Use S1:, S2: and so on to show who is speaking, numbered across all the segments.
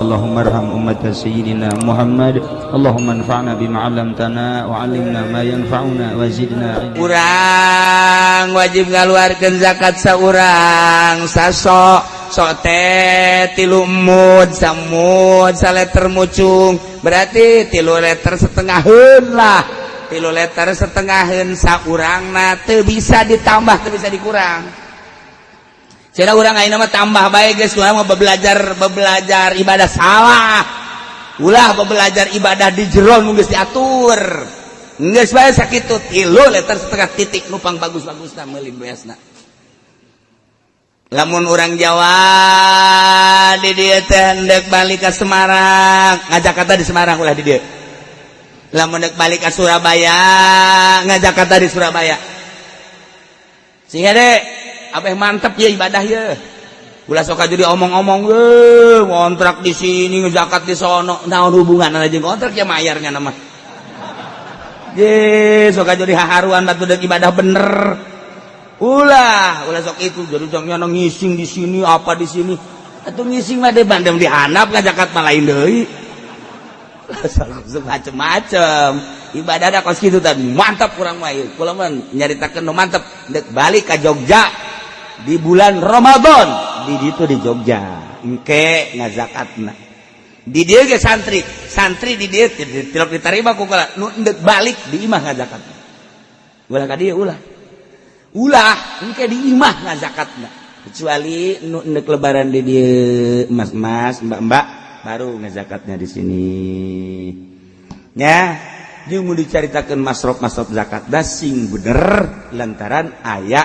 S1: Allahumma arham ummat sayyidina Muhammad. Allahumma anfa'na bima 'allamtana wa 'allimna ma yanfa'una wa zidna ilma.
S2: Urang wajib ngaluarkeun zakat saurang sasok sok teh 3 mud, samud saleter mucung, berarti 3 liter setengaheun lah, 3 liter setengaheun saurangna, teu bisa ditambah, teu bisa dikurang. Cenah urang ayeuna mah tambah bae geus, urang mah belajar belajar ibadah salah. Ulah belajar ibadah di jero nu geus diatur. Geus bae sakitu 3 liter setengah titik, nu pang bagus-bagusna meuli beasna. Lamun urang Jawa di dieu teh hendak balik ke Semarang, ngajakata di Semarang, ulah di dieu. Lamun dek balik ke Surabaya, ngajakata di Surabaya. Sehingga deh apa mantep ya ibadah ya. Ulah sok jadi omong-omong, eh ngontrak di sini, zakat di sono, naon hubungan aja ngontrak ya mayarnya nama. Ye, sok jadi haharuan batu dek ibadah bener. Ulah, ulah sok itu jadi jangan ngising di sini apa di sini. Atau ngising mah deh bandem di handap ngazakat mah lain deui. Macem-macem ibadah ada kos kitu tadi mantap kurang mah ieu. Kula mah nyaritakeun nu mantap dek balik ka Jogja di bulan Ramadan di ditu di Jogja engke ngazakatna di dieu ge santri santri di dieu tilok diterima ku kula nu endek balik di imah ngazakatna, ulah ka dieu, ulah ulah, engke di imah ngazakatna, kecuali nu endek lebaran di dieu, mas-mas, mbak-mbak, baru ngazakatnya di sini ya. Jeung mun dicaritakeun masrof-masrof zakat da sing bener, lantaran aya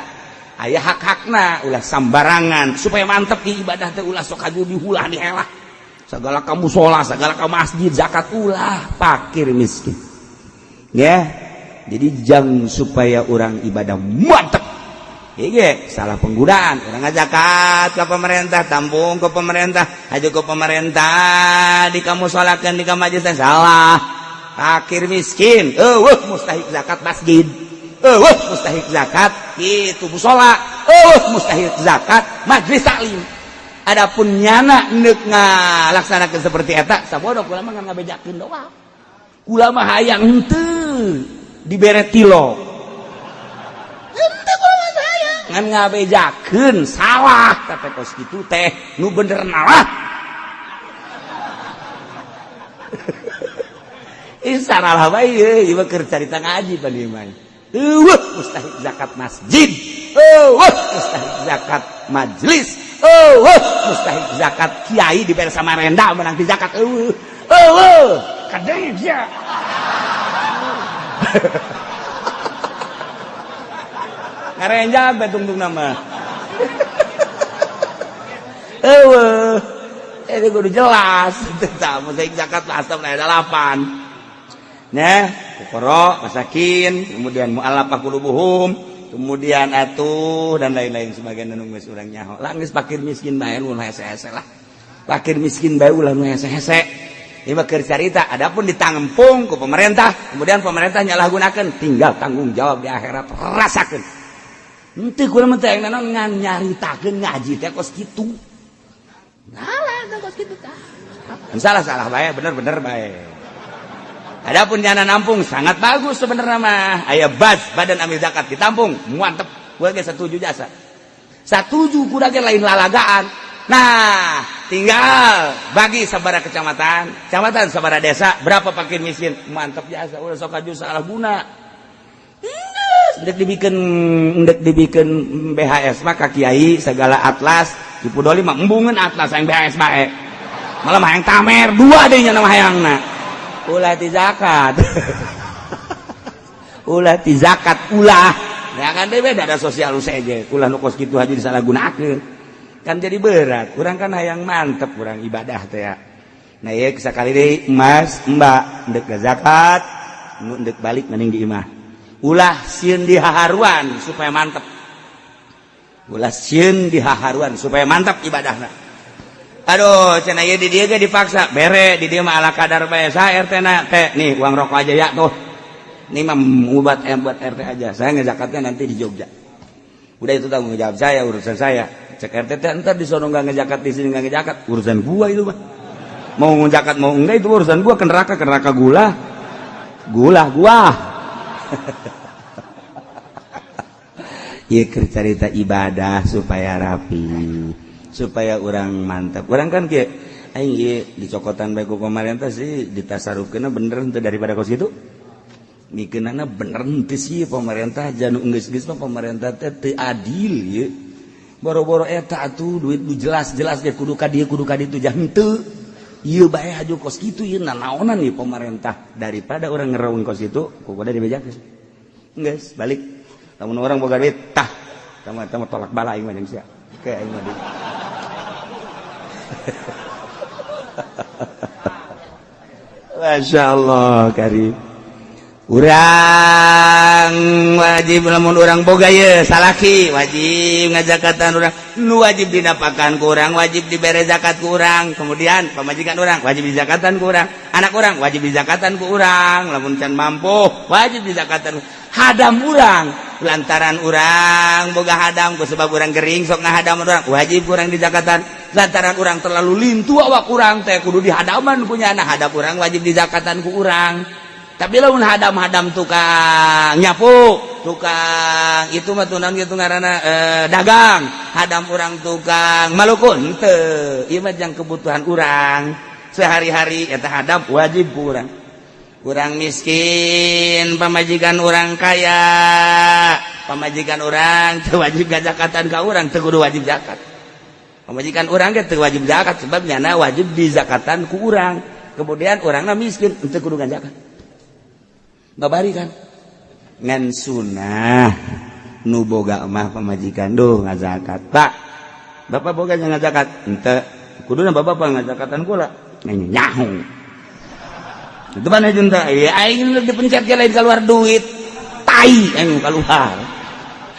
S2: aya hak-hakna, ulah sambarangan supaya mantep di ibadah teh. Ulah sok aju dihulah dihelah segala ka musola, segala ka masjid zakat, ulah fakir miskin ya. Jadi jang supaya orang ibadah mantep. Iya, salah penggunaan. Orang zakat ke pemerintah, tampung ke pemerintah, aja ke pemerintah, di kamu sholatkan di kamu masjid salah. Fakir miskin, eueuh mustahik zakat masjid. Eueuh mustahik zakat itu musola, eueuh mustahik zakat majlis taklim. Adapun nyana neuk ngalaksanakeun seperti eta, sabodo kula mah ngabejakeun doang. Kula mah hayang henteu dibere tilo. Henteu kula mah hayang ngan ngabejakeun salah teh kos kitu teh, nu bener nalah. Ih, salah bae ieu, ieu keur carita ngaji pan ieu mah. Eueuh mustahik zakat masjid. Eueuh mustahik zakat majlis. Eueuh mustahik zakat kiai dibere Samarinda menang di zakat eueuh. Eueuh kadang dia. Ngarenjak bae tungtung nama. Eueuh. Ini kudu jelas. Tah mustahik zakat asap 8. Nah, fuqara, masakin, kemudian mu'allafah qulubuhum, kemudian atuh dan lain-lain sebagian nu geus urang nyaho. Lah geus fakir miskin bae nu hese-hese lah. Fakir miskin bae ulah nu hese-hese. Ieu mah keur carita, adapun ditampung ku pemerintah, kemudian pemerintah nyalahgunakeun, tinggal tanggung jawab di akhirat rasakeun. Henteu kula mah teh naon ngan nyaritakeun ngaji teh kos kitu. Salah teh kos kitu tah. Salah-salah bae, bener-bener bae. Adapun nyana nampung sangat bagus sebenarnya mah. Aya bas badan amil zakat ditampung, mantep. Gua ge setuju jasa. Satuju kuda ge lain lalagaan. Nah, tinggal bagi sabara kecamatan, kecamatan sabara desa, berapa fakir miskin, mantep jasa. Udah sok aju salah guna. Ndek dibikin BHS mah ka kiai segala atlas, dipudoli mah embungeun atlas yang BHS bae. Malah mah yang tamer dua deui nya nama hayangna. Ulah ti zakat, ulah ti zakat, ulah ya kan deh beda ada sosial saja, ulah nu kos kitu aja disalahgunakeun kan jadi berat. Urang kan hayang mantep urang ibadah teh ya. Nah ya sekali deui, mas mbak ndek zakat nu ndek balik mending di imah, ulah sieun di haharuan supaya mantep, ulah sieun di haharuan supaya mantap ibadahna. Aduh, cenah ieu di dieu ge dipaksa bere, di dieu mah ala kadar bae sa RT na teh, nih uang rokok aja ya tuh. Ini mah buat buat RT aja. Saya ngezakatnya nanti di Jogja. Udah itu tanggung jawab saya, urusan saya. Cek RT teh entar di sono nggak ngezakat, di sini nggak ngezakat, urusan gua itu mah. Mau zakat mau enggak itu urusan gua, ke neraka gula. Gula gua. Ieu keur carita ibadah supaya rapi, supaya urang mantap. Urang kan kieu aing ieu dicokotan bae ku pemerintah sih ditasarufkeunna bener henteu daripada kos kitu. Mikeunana bener henteu sih pemerintah janu geus-geus mah pemerintah teh teu adil ieu. Boro-boro eta atuh duit nu jelas-jelas ge kudu ka dieu kudu ka ditu jah henteu. Ieu bae haju kos kitu ieu nanaonan ieu pemerintah daripada urang ngeraung kos kitu kudu dibejakeun. Geus balik. Lamun urang boga duit tah tama tolak bala aing mah jeung sia. Ke aing mah. Masya Allah karim. Urang wajib lamun urang boga ye salaki wajib ngajakatan urang nu wajib dinapakan ku urang wajib dibere zakat ku urang, kemudian pamajikan urang wajib dizakatan ku urang, anak urang wajib dizakatan ku urang, lamun can mampu wajib dizakatan hadam urang lantaran urang boga hadam ku sebab urang gering sok ngahadam urang wajib urang dizakatan, lantaran urang terlalu lintu awak urang teh kudu dihadaman punya anak hadam urang wajib dizakatan ku urang. Tapi lamun hadam-hadam tukang nyapu, tukang itu mah tunan gitu ngaranna dagang, hadam urang tukang malukun teu, ieu mah jang kebutuhan urang sehari-hari eta hadam wajib ku urang. Urang miskin, pamajikan urang kaya, pamajikan urang teu wajib gazakatan ka urang, teu kudu wajib zakat. Pamajikan urang ge teu wajib zakat sebab nyana wajib dizakatan ku urang. Kemudian urangna miskin teu kudu ngazakat. Babari kan ngan sunah nu boga mah pamajikan duh ngazakat pak bapak boga ngazakat henteu kuduna bapak ngazakatan kula nyaho itu mana jeung teh aing dipencet ge lain keluar duit tai aing keluar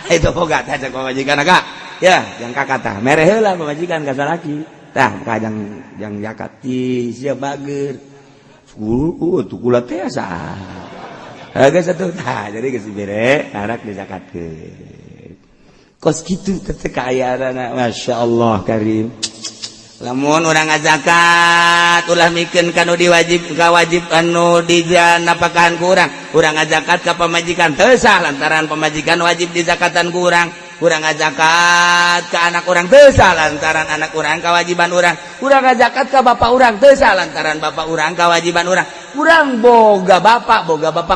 S2: itu boga teh cek pamajikan agak ya jang kakak tah mere heula pamajikan ka salaki tah ka jang jang zakat ti sia bager tuh kula teh asa agak satu tah jadi geus bere arak dizakatkeun kos kitu teh kaayaan masyaallah karim. Lamun urang ngazakat ulah mikeun ka nu diwajib ka wajib anu dijanapakahan ku urang, urang ngazakat ka pamajikan teu sah lantaran pamajikan wajib dizakatan ku urang, urang ngazakat ka anak urang teu sah lantaran anak urang kawajiban urang, urang ngazakat ka bapak urang teu sah lantaran bapak urang kawajiban urang. Urang boga bapak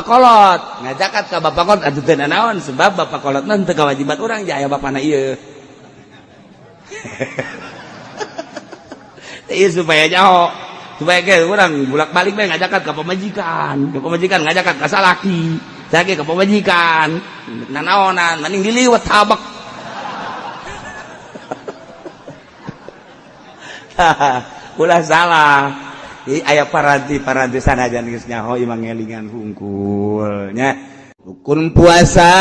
S2: kolot ngazakat ka bapak kolot atuh teu nanaon sebab bapak kolot mah teu kawajiban urang jaya bapana ieu. Ieu supaya jauh supaya ge urang bolak-balik bae ngazakat ka pamajikan ngazakat ka salaki salaki ka pamajikan nanaonan mending diliwet habek. Ulah salah. Aya paranti-paranti sanajan geus nyaho imang ngelingan hungkul nya. Rukun puasa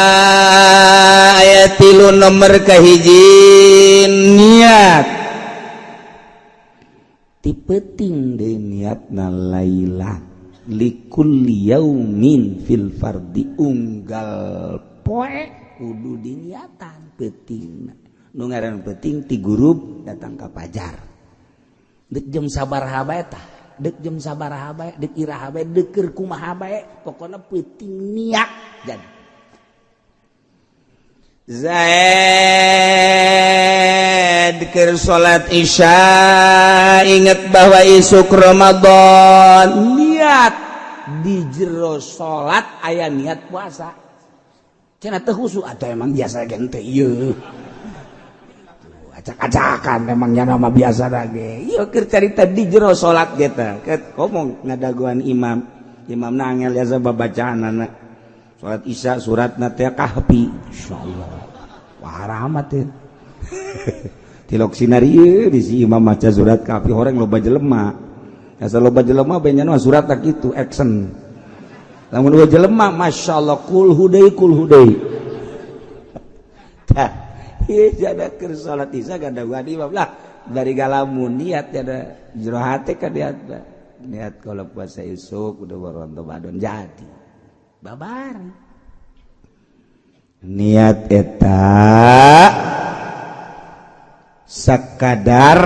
S2: aya 3 nomor kahiji niat. Ti peuting deui niatna laila likulli yaumin fil fardi unggal poe kudu diniatan peutingna. Nu ngaran peuting ti gurub datang ka pajar. Deuk jam sabaraha bae tah, deuk jam sabaraha bae, deuk iraha bae, deuk keur kumaha bae, pokona peuting niat jadi. Zaid keur salat Isya inget bahwa isuk Ramadan, niat di jero salat aya niat puasa. Cenah teu khusyuk atuh emang biasa ge henteu ieu. Acak-acakan memangnya nama biasa lagi. Ieu keur carita di jero salat ge teh. Ngomong ngadaguan imam. Imam nangel biasa babacaanana. Salat Isya suratna teh Kahfi. Insyaallah. Wah rahmat teh. Tilok sinari ieu di si imam maca surat Kahfi horeng loba jelema. Asa loba jelema bae nya surat tak kitu action. Lamun dua jelema masyaallah kul hudai kul hudai. Tah ieu jada keur salat Isya gadaguan imam lah dari galamun niat jada jero hate ka niat. Niat kalau puasa isuk udah baru Ramadan jadi. Babar. Niat eta sakadar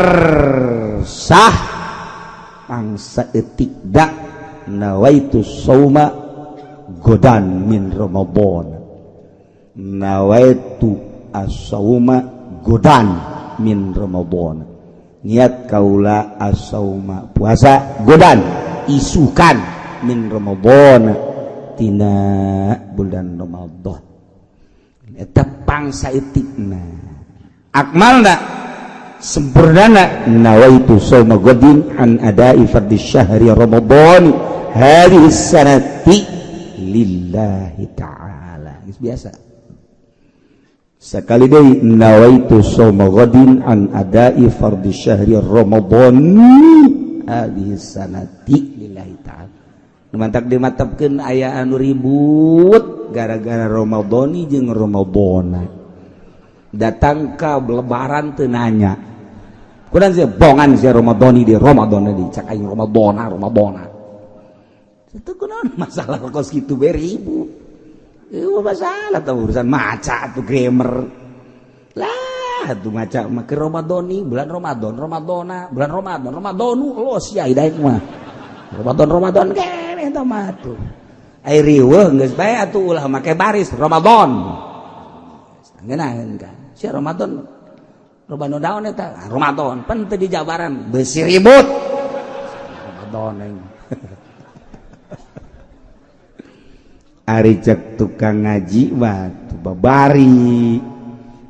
S2: sah Pangsa etik da nawaitu sauma godan min Ramadan, nawaitu as-sauma godan min Ramadan, niat kaula as-sauma puasa godan isukan min Ramadan tina bulan Ramadan. Eta pangsa etikna akmalna sempurnana nawaitu sauma godin an adai fardhi syahri Ramadan hadhihi sanati lillahi ta'ala. Geus biasa sekali deui nawaitu sauma godin an adai fardhi syahri Ramadan hadhihi sanati lillahi ta'ala. Mantak dimatepkeun aya anu ribut gara-gara Ramadhani jeung Ramadhana datang ka lebaran teu nanya kurang sih bongan si Ramadhani di Ramadhana di cak aing Ramadhana Ramadhana itu kunaon masalah kos kitu bae ribut. Eueuh masalah tah urusan maca atuh grammar lah atuh maca mah ke Ramadhani bulan Ramadan Ramadhana bulan Ramadan Ramadhanu los ya hidaek mah Ramadan Ramadan keneh eta mah atuh ai riweuh geus bae atuh ulah make baris Ramadan ngeunaheun kan si Ramadan Ramadan daun eta Ramadan pan teu dijabaran beusi ribut Ramadan aing. Ari cek tukang ngaji mah tuh babari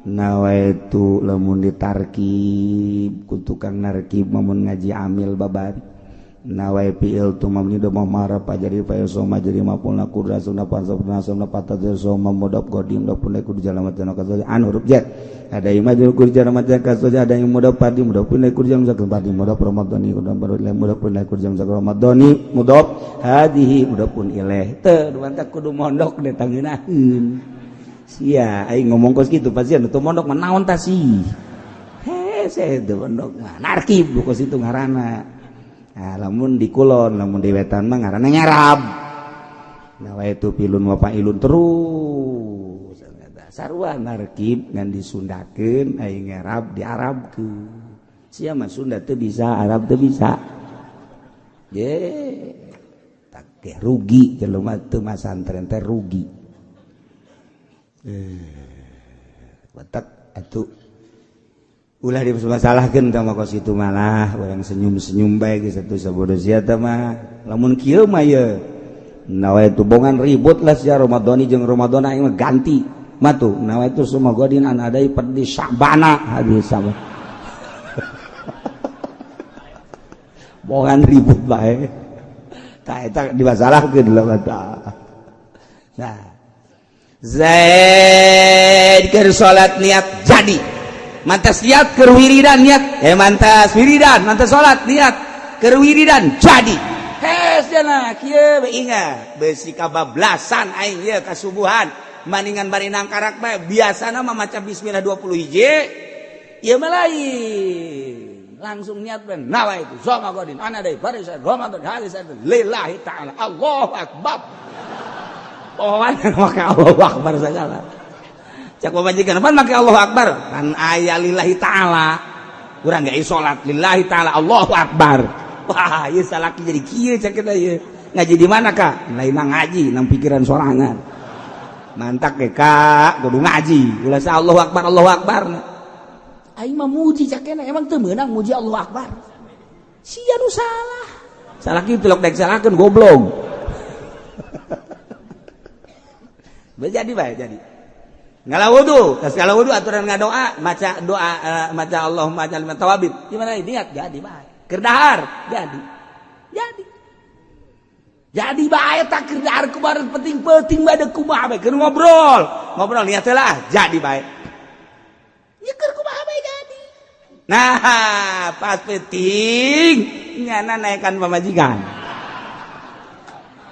S2: nawaitu lamun ditarkib ku tukang narkib mun ngaji amil babari nawai fi'il tu mamni do marah pajari fa soma jadi mapulna kudrasuna pansabna soma patad soma mudab qadim da pun kudu jalan matan kasoja an huruf jar ada yang maju kudu jalan matan kasoja ada yang mudab padi mudab pun kudu jalan matan padi mudab ramadhani kudu mudab pun kudu jalan matan ramadhani mudab hadihi mudab pun ilaih teu mantap kudu mondok deh tangeunaheun sia aing ngomong kos kitu pasti anu teu mondok mah naon tah sih hese teu mondok mah narkib kos itu ngaranna. Nah, lamun di kulon, lamun di wetan mah ngaranna nyarab. Nah, itu pilun wa fa'ilun terus. Sarua narkib ngan disundakeun aing ngarab diarabkeun. Sia mah Sunda teu bisa, Arab teu bisa. Ye, tak teh rugi jelema teu masantren teh rugi. Batak atuh ulah dimasalahkeun tah mah kos kitu malah urang senyum-senyum bae geus atuh sabodo sia teh mah lamun kieu mah ye nawaitu bongan ribut lah sia Ramadhani jeung Ramadhana aing mah ganti matu nawaitu sumagodin an adai perdi Sya'bana hadis sama bongan ribut bae tah eta dimasalahkeun lah mata. Nah Zaid keur salat niat jadi mantas niat keur wiridan niat mantas wiridan mantas salat niat keur wiridan jadi hes cenah kieu we ingat beusi kabablasan aing ieu kasubuhan maningan bari nangkarak bae biasana mah maca bismillah 20 hiji ieu mah lain langsung niat ben nawaitu soma godin ana deui barisan Ramadan hadis lillahi ta'ala Allahu akbar. Pohoan make Allahu akbar segala cak pamajikan pan make Allahu akbar pan aya lillahi ta'ala urang gak salat lillahi ta'ala Allahu akbar. Wah ieu salaki jadi kieu cak kita ieu ngaji di mana kak lain ngaji nang pikiran sorangan mantak ge kak kudu ngaji ulah sa Allahu akbar Allahu akbar aing mah muji cak kena emang teu meunang muji Allahu akbar sia nu salah salaki tilok daek salahkeun goblok. Jadi bae jadi ngala wudu, tas ngala wudu aturan ngadoa, maca doa maca Allahumma ij'alni tawabin. Gimana niat jadi bae. Keur dahar jadi. Jadi. Jadi bae tak keur dahar kumaha penting-penting bae deuk kumaha bae keur ngobrol. Ngobrol niat lah jadi bae. Nya keur kumaha bae jadi. Nah, pas penting nyana naekan pamajikan.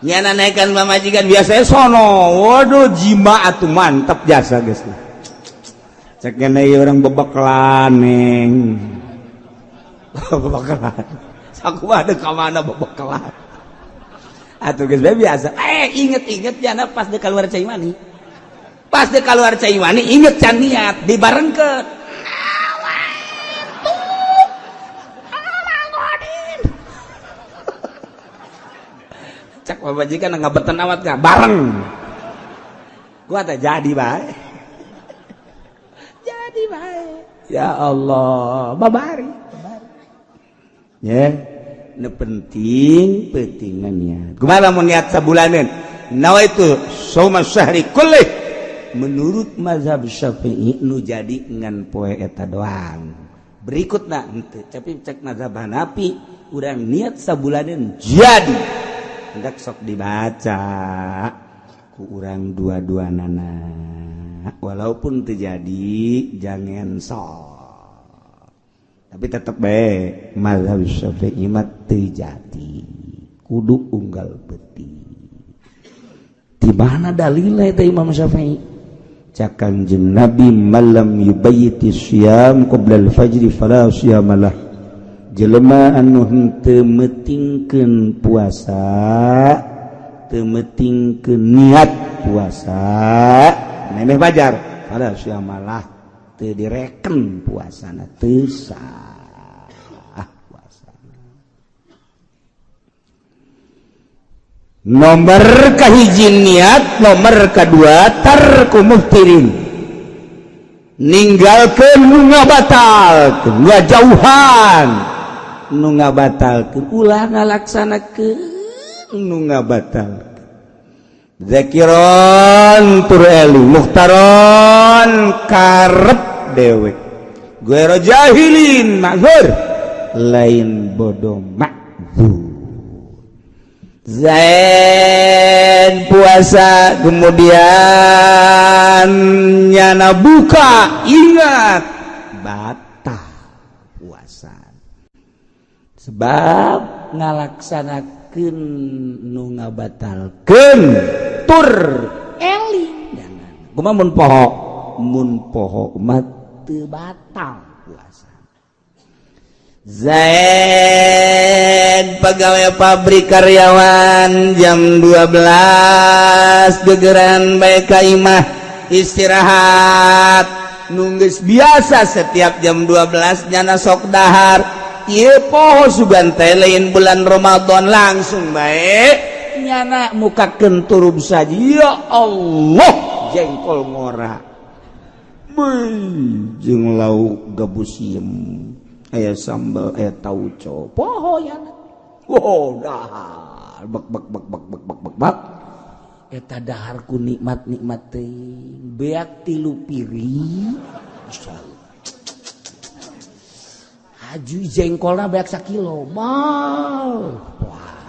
S2: Nyana naikkan pamajikan biasanya sono waduh jima atuh mantap jasa geus cek ngene orang bebekelan neng bebekelan sakumaha deuk ka mana bebekelan atuh geus biasa inget-inget jana pas deuk keluar cai mani pas deuk keluar cai mani inget can niat dibarengkeun Cak pamajikan ngabeten amat gak bareng. Gua teh jadi bae. Jadi bae. Ya Allah, babari. Ya, nu penting pentingan niat. Kumaha lamun niat sabulaneun? Nawaitu shauma syahri kullih. Menurut mazhab Syafi'i nu jadi ngan poe eta doang. Berikutna henteu, tapi cek mazhab Hanafi urang niat sabulaneun jadi. Hendak sok dibaca ku urang dua-duanana. Walaupun terjadi jangan sok. Tapi tetep bae mazhab Syafi'i mah teu jadi. Kudu unggal beuti. Di mana dalilna eta Imam Syafi'i? Cak Kanjeng Nabi malam yubayyiti syiyam qabla al-fajri fala syiyamalah. Jelema anu henteu meutingkeun puasa, teu meutingkeun niat puasa, memeh fajar fala syiyamalah, teu direken puasana, teu sah puasana. Nomor kahiji niat, nomor kedua tarku muftirin, ninggalkeun nu ngabatalkeun, ngajauhan nu ngabatalkeun, ulah ngalaksanakeun nu ngabatalkeun. Zakiron tur eling, muhtaron karep dewek, guero jahilin ma'zur, lain bodoh ma'zur. Zain puasa kemudian nyana buka, ingat batal puasa sebab ngalaksanakeun nu ngabatalkeun tur eling. Jangan kumaha mun poho, mun poho mah teu batal puasa. Zaid pegawai pabrik karyawan jam 12 gegeran bae ka imah istirahat, nunggus biasa setiap jam 12 nyana sok dahar. Ieu poho sugan teh lain bulan Ramadan, langsung bae nyana mukakeun turub saja. Ya Allah, jengkol ngora jeung lauk gabus siem, aya sambal, aya tauco, poho ya. Wow, dahar bek bek bek bek bek bek bek bek eta dahar ku nikmat-nikmat teuing, beak 3 piring. Masyaallah, haju jengkolna beak sakilo mal. Wah,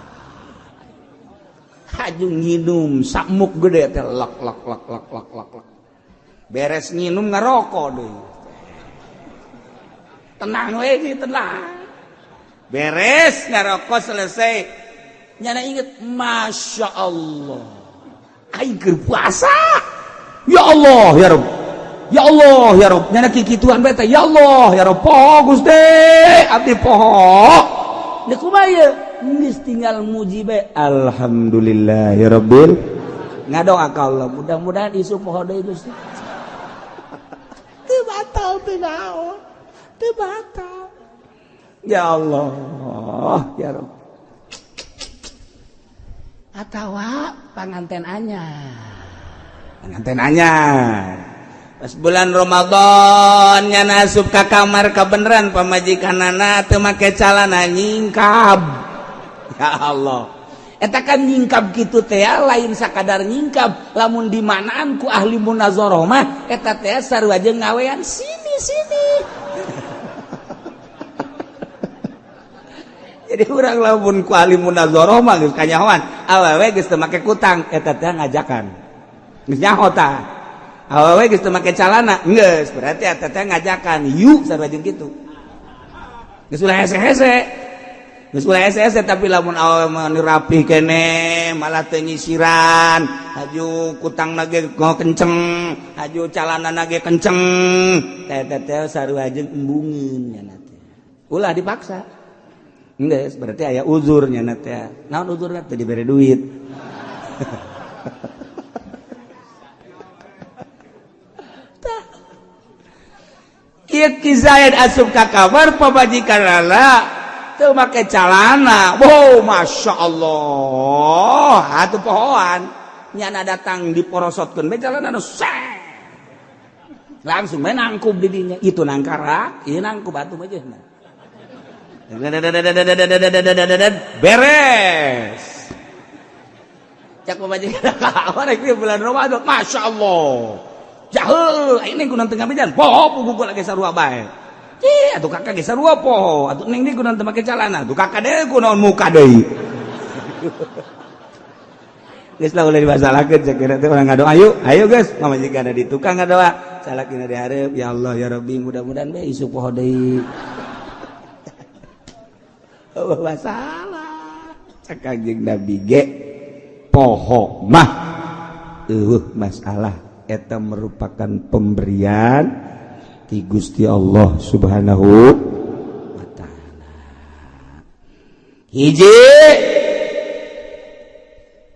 S2: haju nginum sakmuk gede teh, lak lak lak lak lak lak lak. Beres nginum ngarokok deui. Tenang lagi, tenang. Beres ngarokok selesai. Nyana inget, Masya Allah, aing keur puasa. Ya Allah, ya Rabb. Ya Allah, ya Rabb. Nyana kikituan bae teh, ya Allah, ya Rabb. Poho Gusti, abdi poho. Deuk kumaha ieu? Geus tinggal muji bae. Alhamdulillah ya Rabbil. Ngadoa ka Allah, mudah-mudahan isuk poho deui Gusti. Teu batal teu naon. Teu batal. Ya Allah, ya Rabb. Atawa panganten anyar. Panganten anyar. Pas bulan Ramadan nyana asup ka kamar kabeneran pamajikanana teu make calana nyingkab. Ya Allah. Eta kan nyingkab kitu teh lain sakadar nyingkab, lamun dimanaan ku ahli munazarah mah eta teh sarua jeung ngawean sini sini. Jadi urang lamun ku ahli munazarah mah geus kanyahoan, awewe geus teu make kutang eta teh ngajakan. Geus nyaho tah. Awewe geus teu make calana, geus berarti eta teh ngajakan yuk sarua jeung kitu. Geus ulah hese-hese. Geus ulah hese-hese, tapi lamun awewe mah rapih keneh malah teu nyisiran, haju kutangna ge kenceng, haju calanana ge kenceng, teh teh sarua jeung embungeun nya teh. Ulah dipaksa. Geus berarti aya uzurnya teh. Naon uzurna teh dibere duit. Tah. Ieu Ki Zaid asup ka kamar pamajikanana Teu make calana. Wow, masya Allah, atuh pohoan nyana datang diporosotkeun bae calana nu langsung bae nangkub di dinya. Itu nangkara, ieu nangkub atuh mah. Beres. Cak pamajikan rek bulan Ramadan, masya Allah. Jahul ini kunaon teu ngabejan poho, puguh lagi sarua bae. Ih, atuh kakak ge sarua poho atuh. Neng di kunaon teu make calana, atuh kakak deui kunaon muka deui. Geus lah, ulah dimasalahkeun. Cek teh urang ngadoa, ayo ayo geus pamajikan di tukang ngadoa, salakina di hareup, ya Allah ya Rabbi, mudah-mudahan bae isuk poho deui. Oh, masalah. Cek Kanjeng Nabi ge poho mah eueuh masalah, eta merupakan pemberian ti Gusti Allah Subhanahu wa taala. Hiji,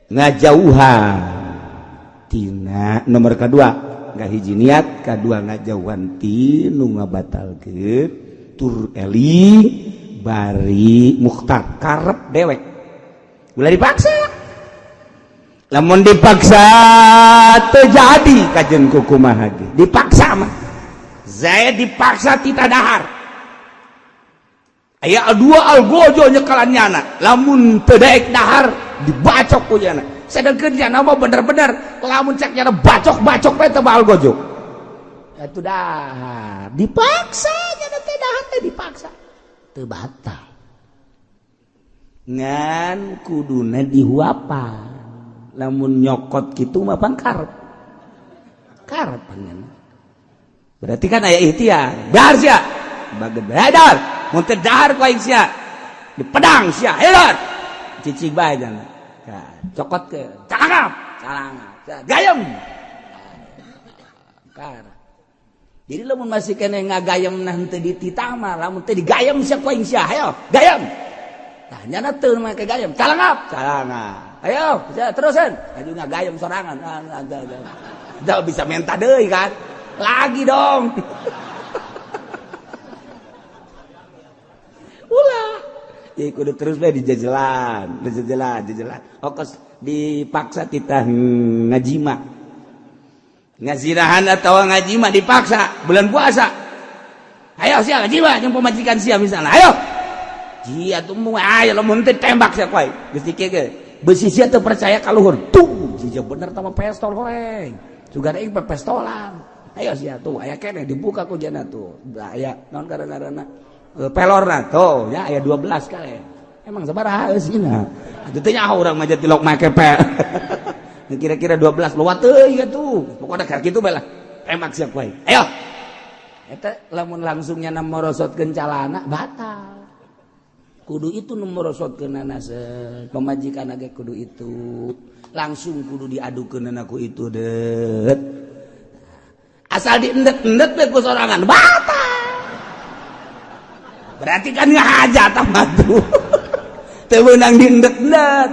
S2: ngajauhan tina nomor kedua, nggak hiji niat, kedua ngajauhan ti nu ngabatalkeun, tur eling bari mukhtar, karep dewek, ulah dipaksa. Lamun dipaksa terjadi kajen kukumaha ge dipaksa mah. Zaid dipaksa tita dahar, aya dua algojo nyekalan nyana, lamun teu daek dahar dibacok ku nyana. Sedangkan nyana mah bener-bener lamun cek nyana bacok-bacok bae teu algojo itu dahar. Dipaksa nyana teh dahar teh, dipaksa teu batal, ngan kuduna dihuapan. Lamun nyokot gitu mah pan karep karep pangan, berarti kan aya ikhtiar. Dahar sia, baget dahar, mun teu dahar ku aing sia di pedang sia. Hayo cicing bae, jangan cokot ke calangap calangap gayem kar. Jadi lamun masih kene ngagayem nah henteu dititah mah, lamun teu digayem sia ku aing sia, hayo gayem. Tah nyana teu make gayem, calangap calangap, ayo terusan aja ngagayem sorangan. Udah bisa minta deui kan lagi dong. Ulah ya, kudu terus bae dijajalan dijajalan jajalan. Okos dipaksa titah ngajima, ngazirahan atau ngajima dipaksa bulan puasa, ayo sia ngajima jeung pamajikan sia misalnya, ayo jia tuh, ayo lamun teu tembak sia koy geus kieu ge. Besi sia teu percaya ka luhur tuh, jija bener tama pestol goreng sugan aing pestolan. Ayo sia tuh, aya keneh dibuka ku jana tuh, aya naon karena pelorna tuh ya, aya 12 kali emang sabaraha eusina atuh teh nyaho urang mah tilok make pel kira-kira 12 lewat teuing atuh. Pokokna keur kitu bae lah, tembak sia koy ayo. Eta lamun langsung nyana morosotkeun calana batal. Kudu itu nu morosotkeunana pamajikan ge kudu itu langsung kudu diadukeunana ku itu det. Asal diendet-endet we ku sorangan batal, berarti kan ngahajat mah tuh teu meunang diendet-endet.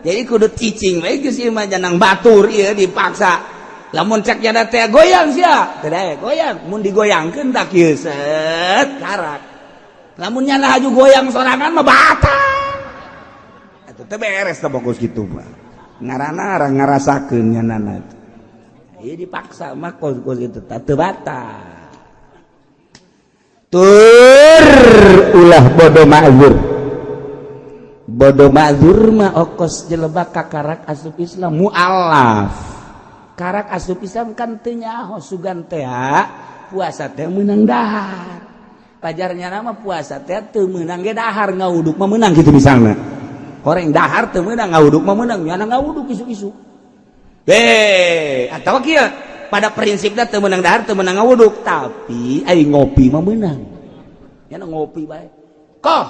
S2: Jadi kudu cicing we geus ieu mah, janang batur ieu dipaksa. Lamun cek nyana teh goyang sia teu daek goyang, mun digoyangkeun tak kieu set karak. Lamun nyana haju goyang sorangan mah batal. Atuh teu beres teh bagus kitu mah, ngaranna ngarasakeun nyanana teh. Ieu dipaksa mah kos-kos kitu teu batal. Tur ulah bodoh ma'zur. Bodoh ma'zur mah okos jelema kakarak asup Islam, mualaf karak asup Islam kan teu nyaho sugan teh puasa teh meunang dahar. Pajarnya nama puasa teh teu meunang ge dahar, ngawuduk mah meunang gitu misalnya. Horeng dahar teu meunang, ngawuduk mah meunang, nyana ngawuduk isuk-isuk. Atau kieu, pada prinsipnya teu meunang dahar, teu meunang ngawuduk, tapi ai ngopi mah meunang. Nyana ngopi bae. Kok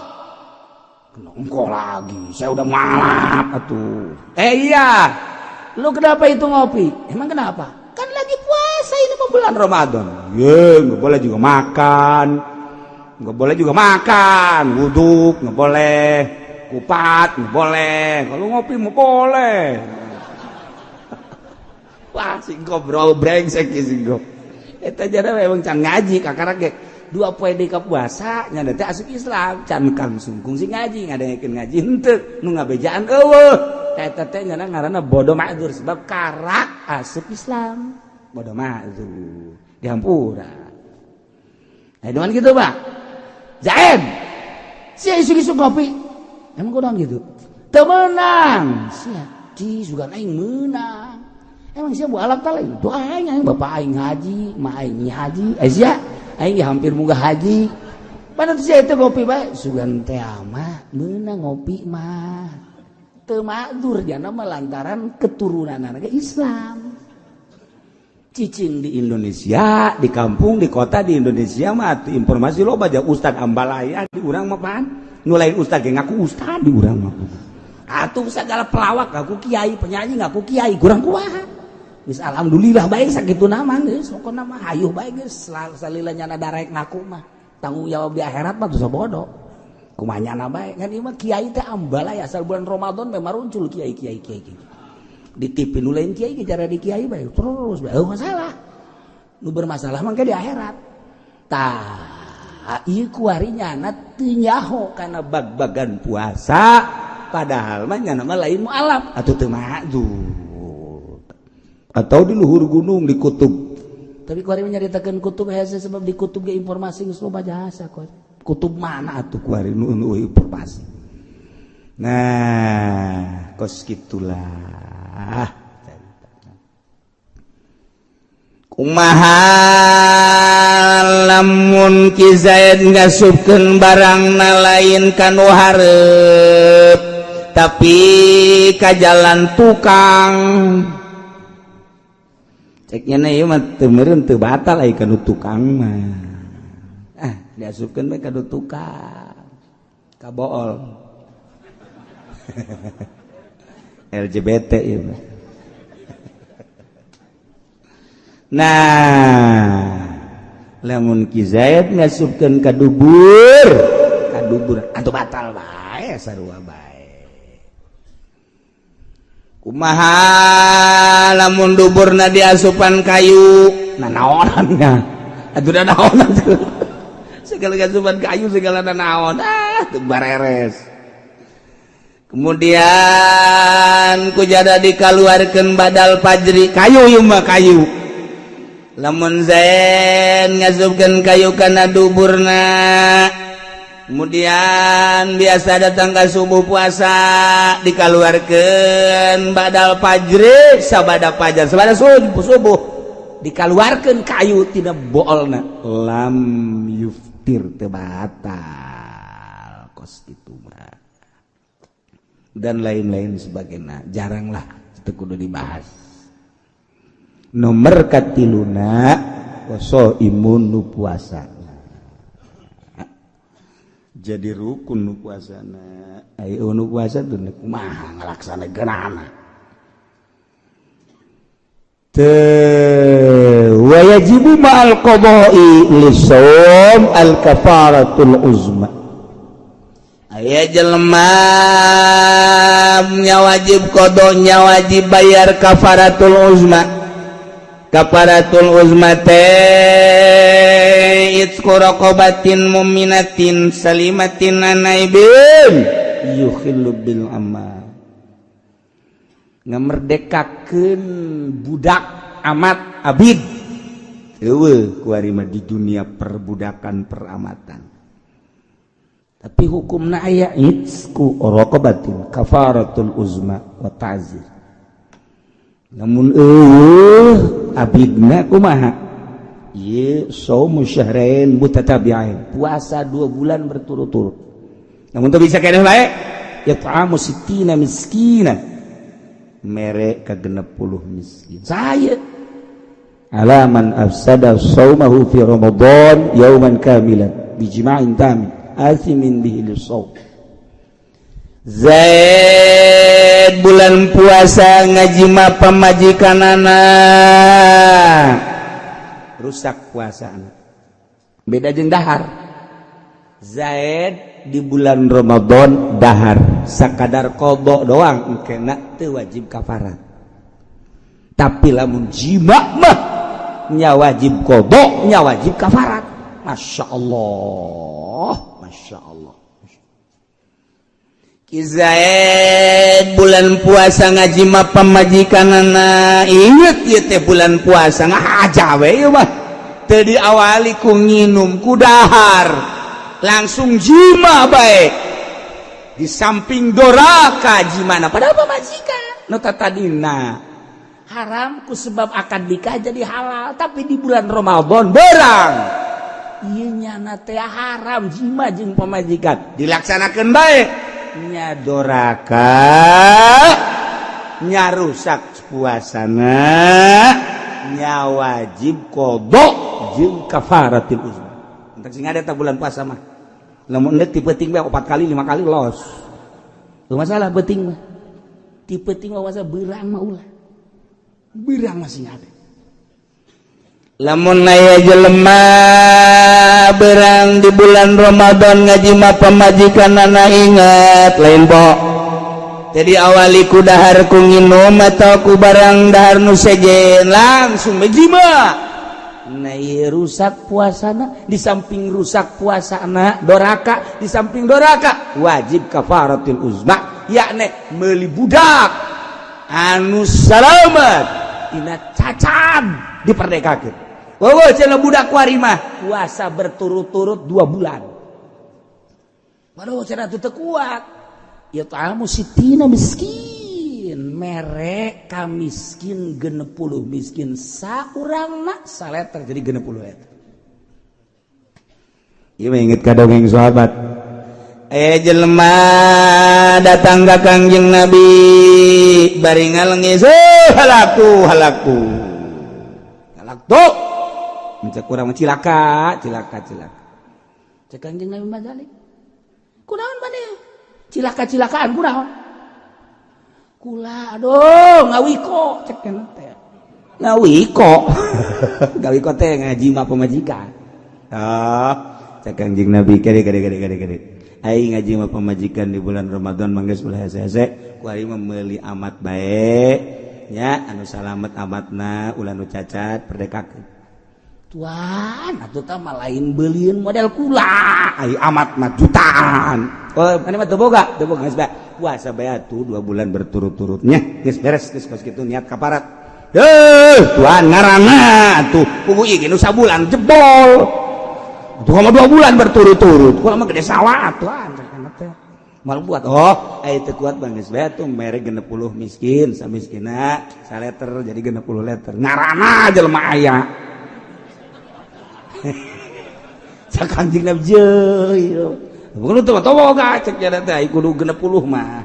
S2: engko lagi, saya udah malap atuh. Iya, lu kenapa itu ngopi? Emang kenapa? Kan lagi puasa ini mau bulan Ramadan. Ye, nggak boleh juga makan. Nggak boleh juga makan, wuduk nggak boleh, kupat nggak boleh. Kalau ngopi mau boleh. Wah, singko bro, brengsek singko. Eta jada memang can ngaji kakarak ge. Dua poe deui ka puasa nya teh asup Islam, can kang sungkung si ngaji, ngadengekeun ngaji henteu, nu ngabejaan eueuh. Eta teh nya ngaranna bodoh ma'dzur sebab karak asup Islam. Bodoh ma'dzur. Dihampura. Nah, dengan gitu, Pak. Zaid. Sia isuk-isuk ngopi. Emang kunaon gitu? Teu meunang. Sia, di sugan aing meunang. Emang sia bu alam ta lain? Doa aing, aing bapak aing haji, ma aing haji. Eh sia, aing hampir munggah haji. Padahal sia itu ngopi bae, sugan teh mah meunang ngopi mah. Teu ma'dzur jana mah lantaran keturunan anak Islam. Cicing di Indonesia, di kampung, di kota di Indonesia mah informasi loba aja ustad ambalaya di urang mah pan. Nu lain ustad ge ngaku ustad di urang mah. Atuh segala pelawak ngaku kiai, penyanyi ngaku kiai, kurang kumaha. Geus alhamdulillah bae sakitu nama geus, pokona mah hayuh bae geus salila nyana darek ngaku mah. Tanggung jawab di akhirat mah dosa bodoh. Kumaha nyana bae ngan ieu mah kiai teh ambalaya asal bulan Ramadan memang muncul kiai kiai kiai. Di TV nu lain kiai ge cara di kiai bae terus bae eueuh masalah. Nu bermasalah mah di akhirat. Tah ieu kuari nyana teu nyaho kana bag-bagan puasa padahal mah nyana mah lain mualaf atuh teu ma'dzur. Atau di luhur gunung di kutub. Tapi kuari nyaritakeun kutub hese sebab di kutub ge informasi geus loba jasa kuari. Kutub mana atuh kuari nu informasi. Nah, kos gitulah. Kumaha lamun Ki Zaid ngasupkeun barangna lain kanu hareup tapi ka jalan tukang. Cek nya ieu mah teu meureun teu batal ai kanu tukang mah. Ah, diasupkeun bae kanu tukang. Kabool. LGBT ieu mah. Nah, lamun Ki Zaid ngasupkeun ka dubur atuh batal bae sarua bae. Kumaha lamun duburna diasupan kayu? Nah naonan nya. Atuh da naonan tuh. Segala asupan kayu segala naon ah teu bareres. Kemudian kujada dikaluarkeun badal fajri kayu ieu mah kayu. Lamun Zaid ngasupkeun kayu kana duburna, kemudian biasa datang ke subuh puasa dikaluarkeun badal fajri sabada fajar sabada subuh, subuh dikaluarkeun kayu tina boolna lam yuftir teu batal kos kitu mah dan lain-lain sebagainya jaranglah itu kudu dibahas. Nomor katiluna waso imun nu puasa jadi rukun nu puasana ayo nu puasa tuh kumaha ngalaksanakeunana teu wajibu ma'al qada'i lisawm al kafaratul uzma. Aya jelema nya wajib qada nya wajib bayar kafaratul uzma. Kafaratul uzma teh itqu raqabatin mu'minatin salimatin anaibin yukhillu bil amal. Ngamerdekakeun budak amat abid. Eueuh kuari mah di dunia perbudakan peramatan. Tapi hukumna aya itqu raqabatin kafaratul uzma wa ta'zir. Namun eueuh abidna kumaha? Ieu saumu syahrain mutatabi'ain, puasa 2 bulan berturut-turut. Namun teu bisa keneh bae, it'amu sittina miskina. Mere ka 60 miskin. Saya alaman afsada saumahu fi Ramadan yauman kamilan bijima'in tamin asimin bihi lisawm. Zaid bulan puasa ngajima pamajikanana rusak puasa beda jeung dahar. Zaid di bulan Ramadan dahar sakadar qada doang kena teu wajib kafarat. Tapi lamun jima mah nya wajib qada nya wajib kafarat. Masya Allah, Masya Allah. Ki Zaid bulan puasa ngajima pamajikanana, inget ieu teh bulan puasa ngahaja we ieu mah. Teu diawali ku nginum, ku dahar, langsung jima bae. Di samping doraka jimana padahal pamajikan nu tadina haram ku sebab akad nikah jadi halal, tapi di bulan Ramadan berang ieu nyana teh haram jima jeung pamajikan dilaksanakeun bae nya doraka nya rusak puasana nya wajib qadha jeung kafaratil uzma. Entak sing ada ta bulan puasa mah lamun endek ti peuting bae 4 kali 5 kali los. Teu masalah peuting mah. Ti peuting mah masa beurang mah ulah. Beurang masih ada. Lamun aya jelema berang di bulan Ramadan ngajima pamajikanana, ingat lain bo jadi awali ku dahar ku nginum atau ku barang dahar nu sejen langsung ngajima. Nah ieu rusak puasana, di samping rusak puasana doraka, di samping doraka wajib kafaratul uzma, yakni meuli budak anu salamat tina cacat diperdekakeun. Oh, cenah budak kuari mah puasa berturut-turut 2 bulan. Waduh, cenah teu kuat. Ya ta'amu sitina miskin, mere ka miskin 60 miskin saurangna saleter jadi 60 eta. Ieu mah inget ka dongeng sahabat. Jelema datang ka Kangjeng Nabi bari ngalengis, "Oh, halaku halaku. Halaktu." Mencek urang cilaka, cilaka, cilaka. Cek Kangjeng Nabi mazalik. Kunaon maneh? Cilaka-cilakaan kunaon? Kula aduh ngawiko cek teh. Ngawiko. Ngawiko teh ngaji mah pamajikan. Ah, cek Kangjeng Nabi kade kade kade kade kade. Aing ngaji mah pamajikan di bulan Ramadan mangges ulah hese-hese, ku aing mah meuli amat bae nya anu salamet amatna ulah nu cacat perdekakeun. Tuan, atuh tah mah lain beulieun model kula, ai amat mah jutaan. Oh, mana mah teu boga, teu boga geus bae. Puasa bae atuh 2 bulan berturut-turutnya. Geus beres geus kos kitu niat kaparat. Heuh, tuan ngaranna atuh pugu ieu nu sabulan jebol. Tuh mah 2 bulan berturut-turut. Kula mah gede sawah tuan teh. Mal buat oh, aya teu kuat bang geus bae atuh mere 60 miskin, samiskina saleter jadi 60 liter. Ngaranna jelema aya. Cak Kangjeng Nabi jeuh. Bukan teu boga cek jana teh kudu 60 mah.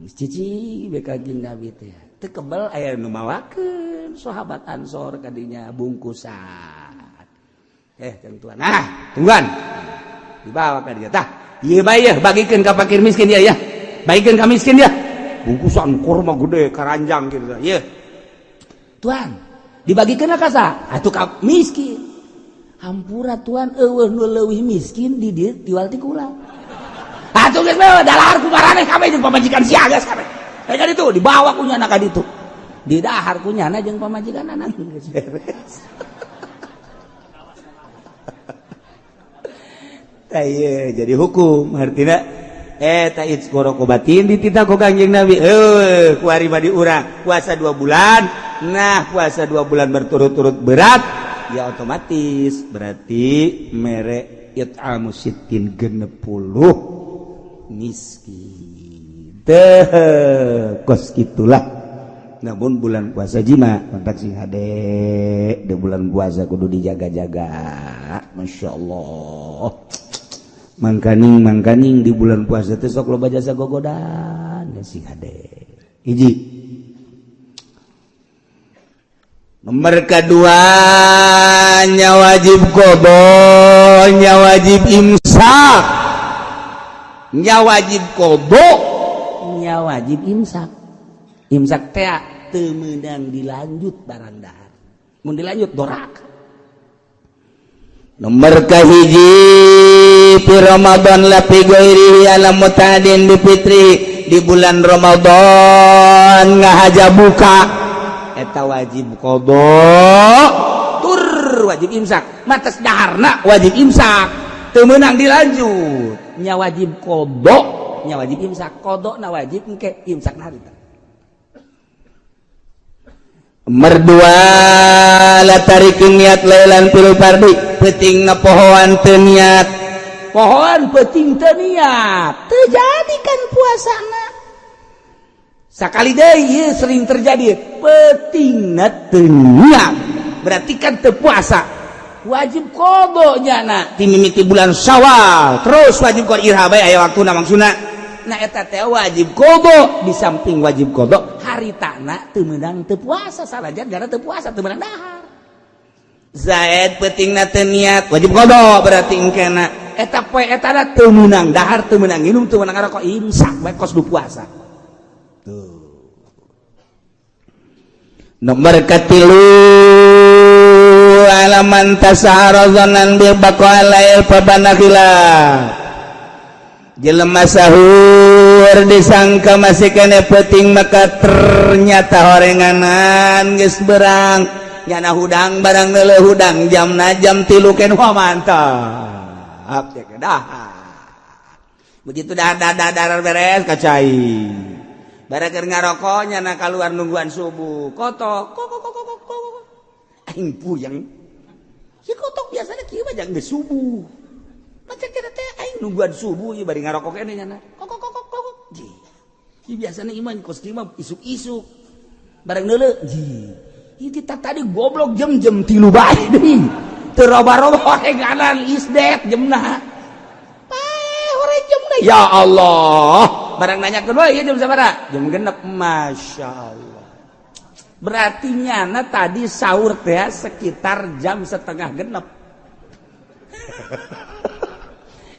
S2: Cici be Kangjeng Nabi teh. Teu kebel aya nu mawakeun sahabat Ansor kadinya bungkusan. Tuan. Nah, tungguan. Dibawa ka dia. Tah, ieu bae ya, bagikeun ka fakir miskin ya ya. Bagikeun ka miskin ya. Bungkusan kurma gede karanjang gitu. Ieu. Tuan, dibagikeun ka saha? Atuh ka miskin. Hampura tuan eueuh nu leuwih miskin di dieu tiwal ti kula. Atuh geus bae dalahar ku maraneh kabeh jeung pamajikan sia geus kabeh. Ka ditu dibawa ku nyana ka ditu. Didahar ku nyana jeung pamajikan anak geus beres. Tah jadi hukum artinya batin dititah ku Kangjeng Nabi kuari mah di urang puasa 2 bulan. Nah puasa 2 bulan berturut-turut berat ya otomatis berarti mere it'amu sittin 60 miskin teh kos gitulah. Namun bulan puasa jima kontak sing hade di bulan puasa kudu dijaga-jaga. Masya Allah, mangkaning mangkaning di bulan puasa teh sok loba jasa gogodan ya sing hade. Hiji nomor kedua nya wajib qadha, nya wajib imsak, nya wajib qadha, nya wajib imsak. Imsak teh teu meunang dilanjut barang dahar, mun dilanjut doraka. Nomor kahiji fi Ramadan la fi ghairihi ala mutadin bi fitri, di bulan Ramadan ngahaja buka eta wajib qadha tur Sahur wajib imsak, matas daharna wajib imsak, teu meunang dilanjut. Nya wajib qodho, nya wajib imsak. Qodho na wajib engke, imsak na harita.
S3: Merdua la tarikin niat lailan fil fardi, peuting na pohoan teu niat.
S2: Pohoan peuting teu niat, teu jadi kan puasana. Sakali deui ieu sering terjadi, peutingna teu niat, berarti kan teu puasa, wajib qodho nyana
S3: ti mimiti bulan Syawal terus wajib qodho, iraha bae aya waktuna maksudna.
S2: Nah, eta teh wajib qodho. Di samping wajib qodho, haritana teu meunang teu puasa, sanajan gara teu puasa teu meunang dahar.
S3: Zaid peutingna teu niat, wajib qodho berarti engkena.
S2: Eta poe eta na teu meunang dahar, teu meunang nginum, teu meunang ngarokok, imsak bae kos du puasa.
S3: Tuh. Nomor katilu, alaman tasahara dhannan bil baqa lail fabana khilaf. Jelema sahur disangka masih kene peuting, maka ternyata horenganan geus berang, nyana hudang barang neuleuh hudang jamna jam 3 ken. Wah, mantap ya, dahar. Begitu dah dah dah dah beres kacai barang keur ngarokok, nyana keluar nungguan subuh, kotok kok kok kok kok kok. Aing puyeng si kotok, biasanya kieu mah jangan geus subuh. Macam kita teh aing nungguan subuh ieu bari ngarokok keneh, nyana kok kok kok kok kok. Ji, ieu biasanya iman kos kieu mah isuk-isuk barang neuleuh. Ji, ieu kita tadi goblok jam-jam 3 bae deui teu roba-roba horenganan isdet jamna. Paeh hore jamna, ya Allah. Barang nanya kedua, iya jam sabaraha? Jam 6. Masya Allah, berarti nyana tadi sahur teh sekitar jam 5.30.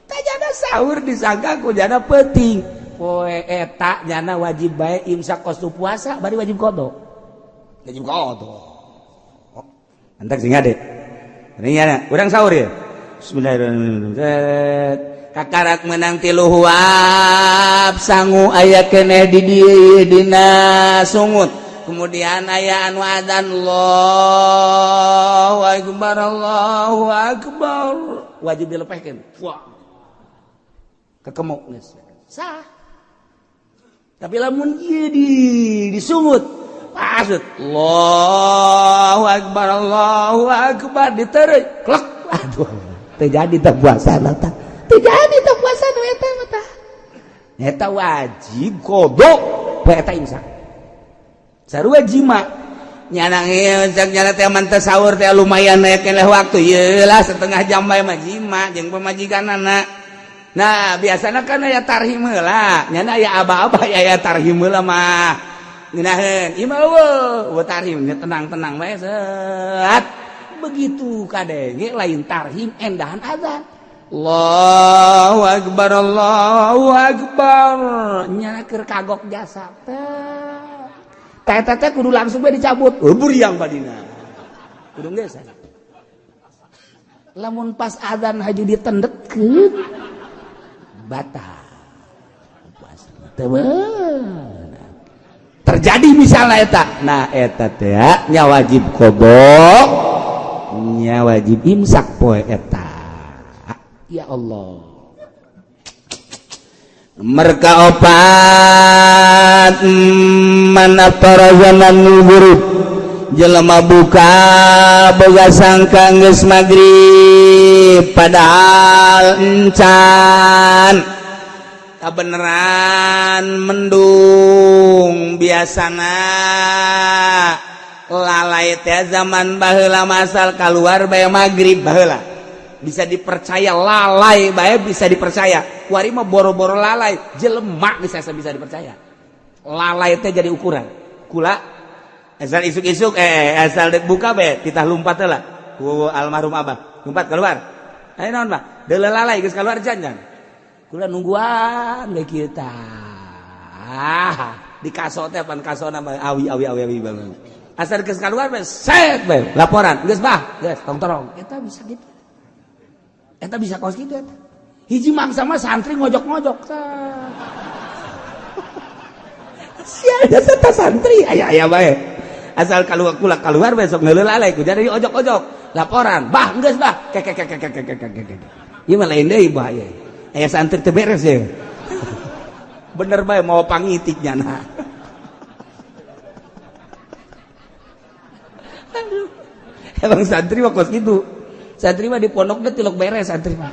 S3: Tah, sahur disangka ku jana peuting, poe eta nyana wajib bae imsak kos puasa, bari wajib qodho, wajib qodho. Antak sing ade ini nyana urang sahur ya, bismillahirrahmanirrahim, kakarak menang tilu huap, sangu aya keneh di dina sungut. Kemudian aya anu adzan, Allahu akbar, Allahu akbar,
S2: wajib dilepehkeun. Wah, kekemuk geus sah. Tapi lamun ieu di disungut pasut, Allahu akbar, Allahu akbar, diteureuy klek, aduh, teu jadi teh puasa tah, teu jadi teh puasa nu eta mah. Tah, eta wajib qodho poe eta, imsak sarua jima.
S3: Nyana cek nyana teh man teh sahur teh lumayan aya keneh waktu ieu lah, setengah jam bae mah jima jeung pamajikanana. Nah, biasana kan aya tarhim heula, nyana aya aba-aba aya tarhim heula mah ngeunaheun. Ieu mah eueuh eueuh tarhim, tenang-tenang bae set.
S2: Begitu kadenge lain tarhim, endahan azan,
S3: Allahu akbar, Allahu akbar,
S2: nyana keur kagok jasa teh teh teh kudu langsung bae dicabut.
S3: Oh, buriang badina.
S2: Kudu geus lamun pas azan haju ditendetkeun, batal puasa. Teu
S3: terjadi misalnya eta. Nah, eta teh nya wajib qodho, nya wajib imsak poe eta.
S2: Ya Allah.
S3: Mereka opat, man aftara zaman ghurub, jelema buka boga sangka geus magrib padahal encan, kabeneran mendung. Biasana lalai teh zaman baheula masal keluar bae magrib. Baheula bisa dipercaya, lalai bae bisa dipercaya. Kuari mah boro-boro lalai, jelema bisa bisa dipercaya. Lalai teh jadi ukuran kula asal isuk-isuk, asal dek buka bae titah lumpat lah ku almarhum abah, lumpat keluar. Ayo naon bah deuleu lalai geus keluar jangan
S2: kula nungguan we kita. Ah, di kaso teh pan kasona mah awi awi awi awi banget. Asal geus keluar bae set bae laporan, geus bah geus tong torong. Eta bisa gitu, eta bisa kos gitu. Eta hiji mangsa mah santri ngojok-ngojok tah.
S3: Sia jasa santri aya aya bae asal keluar, kula keluar besok ngeuleuh lalai ku jadi ojok-ojok.
S2: Laporan. Bah, geus bah. Kek kek kek kek kek kek kek. Ieu mah lain deui bahaya. Aya santri teu beres ya. Bener bae mau pangitik nyana. Aduh. Emang santri mah kos kitu. Santri mah di pondok teh tilok beres santri mah.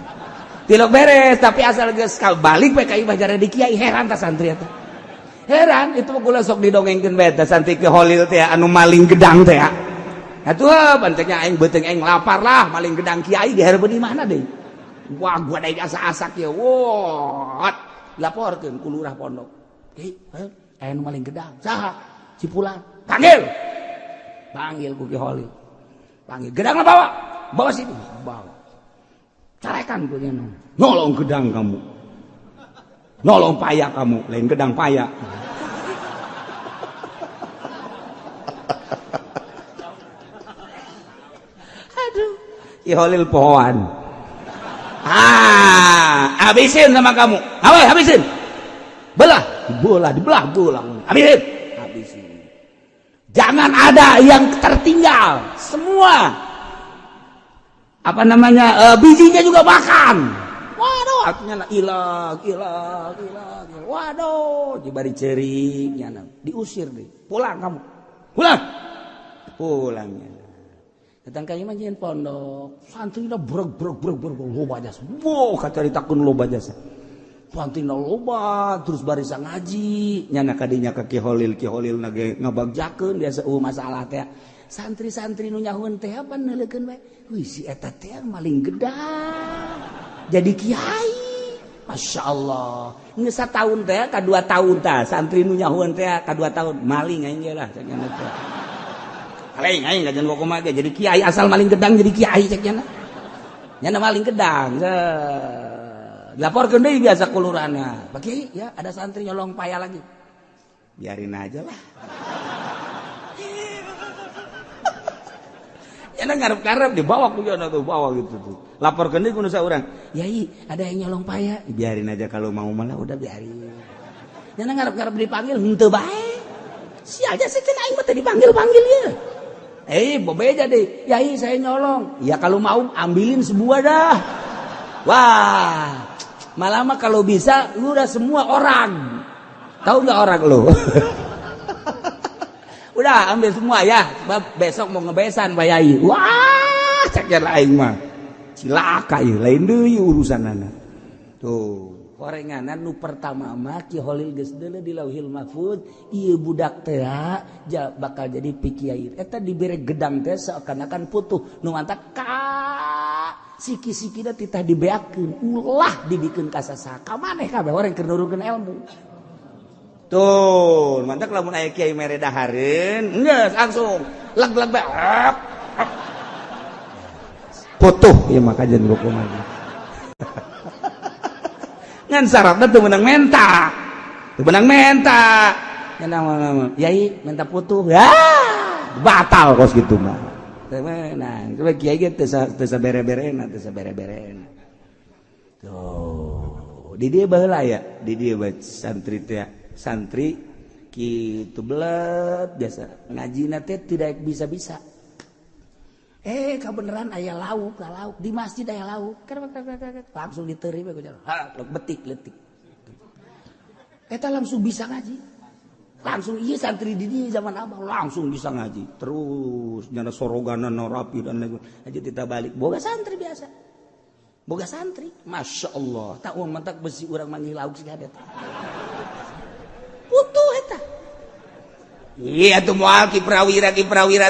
S2: Tilok beres, tapi asal geus balik we ka imah jare di kiai heran tah santri eta. Heran itu mah kula sok didongengkeun bae tah santri ke Holil teh anu maling gedang teh. Atuh panteknya aing beuteung aing lapar lah maling gedang kiai dihareupeun di mana deui. Wah gua deui asa-asak ye. Wah, laporkeun ku lurah pondok. Hei, aya nu maling gedang. Saha? Si Fulan. Panggil. Panggil ku Ki Holil. Panggil gedangna bawa. Bawa sini. Bawa. Carekan ku nya. Nolong gedang kamu. Nolong paya kamu, lain gedang paya. Aduh, Ki Holil pohoan. Ah, habisin sama kamu. Awas, habisin. Belah, bola, dibelah, bola. Habisin. Habisin. Jangan ada yang tertinggal. Semua. Apa namanya? Bijinya juga makan. Waduh, artinya ilang, ilang, ilang. Waduh, dibari cering, nyana. Diusir deh. Pulang kamu. Pulang. Pulangnya. Datang ka imah jeung pondok. Santrina breg breg breg breg loba jasa. Wow, kacaritakeun loba jasa. Santrina loba terus barisa ngaji. Nyana kadinya ka Ki Holil, Ki Holil na ge ngabagjakeun biasa masalah teh. Santri-santri nu nyahueun teh apa neuleukeun bae. Wih, si eta teh maling gedang. Jadi kiai. Masya Allah. Geus sataun teh ka 2 tahun tah santri nu nyahueun teh ka 2 tahun maling aing ge lah cek nya teh. Maling aing kajian kumaha ge jadi kiai asal maling gedang jadi kiai cek nya. Nya maling gedang. Dilaporkeun deui biasa ku lurahna. Pak Kiai, ya ada santri nyolong paya lagi. Biarin aja lah. Nya ngarep-ngarep dibawa ku nya tuh bawa gitu tuh. Laporkeun deui ku nu saurang. Yai, ada yang nyolong paya. Biarin aja kalau mau malah udah biarin. Nya ngarep-ngarep dipanggil henteu bae. Si aja sih cenah aing mah teu dipanggil-panggil ieu. Bebeja deh. Yai saya nyolong. Ya kalau mau ambilin sebuah dah. Wah, malah mah kalau bisa lu udah semua orang. Tahu nggak orang lu? Udah ambil semua ya. Sebab besok mau ngebesan Pak Yai. Wah, cek aing mah. Cilaka ieu, lain deui urusanana. Tuh. Horenganan nu pertama mah Ki Holil geus deuleu di Lauhil Mahfud, ieu budak teh bakal jadi pikiai. Eta dibere gedang teh seakan-akan putuh. Nu mantak ka siki-sikina titah dibeakeun, ulah dibikeun ka sasaha. Ka maneh kabeh orang keur nurunkeun ilmu. Tuh, mantak lamun aya kiai mere dahareun, geus langsung leg-leg bae. Putuh ieu mah kajian kumaha. Ngan syaratna teu meunang menta. Teu meunang menta. Nya yai minta putuh. Ya, batal kos kitu mah. Teu meunang. Coba kiai ge teu sabere-berena, teu sabere-berena. Tuh, di dieu baheula ya, di dieu bae santri teh. Santri kitu belet biasa. Ngajina teh tidak bisa-bisa. Kebeneran aya lauk, lauk di masjid aya lauk. Langsung diterima ku jalan. Ha, betik letik. Eta langsung bisa ngaji. Langsung ieu santri di dieu zaman abah langsung bisa ngaji. Terus nyana soroganan rapi dan lain. Aja kita balik boga santri biasa. Boga santri, Masya Allah. Tak uang mentak besi urang manggil lauk sih ada. Putuh eta. Iya tuh moal Ki Prawira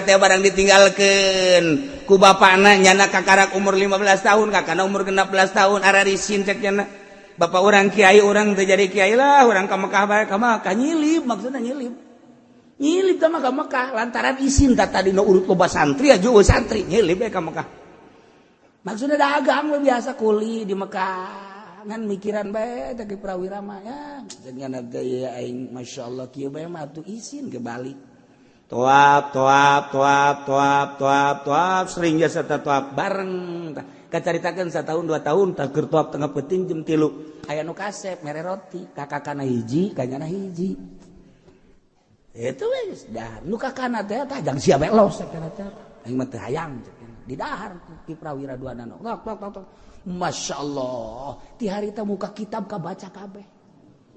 S2: teh barang ditinggalkeun ku bapana nyana kakarak umur 15 tahun kakana umur 16 tahun ararisin cek nyana bapak urang kiai urang teu jadi kiai lah urang ka Mekah bae ka Mekah nyilip maksudna nyilip nyilip teh mah ka Mekah lantaran isin tah tadi nu urut loba santri aja eueuh santri nyilip bae ka Mekah maksudna dagang we biasa kuli di Mekah ngan mikiran bae teh Ki Prawira mah ya dengan gaya aing masyaallah kieu bae mah atuh isin ke balik toap toap toap toap toap toap sering jasa toap bareng kacaritakeun satahun 2 tahun tah keur toap tengah peuting jam 3 aya nu kasep mere roti kakakana hiji kanyana hiji itu we geus dah nu kakana teh tah jang sia bae los cek teh aing mah teu hayang cek. Di dahar Ki Prawira dua nano. Tok tok tok tok. Masya Allah, ti harita muka kitab kabaca kabeh.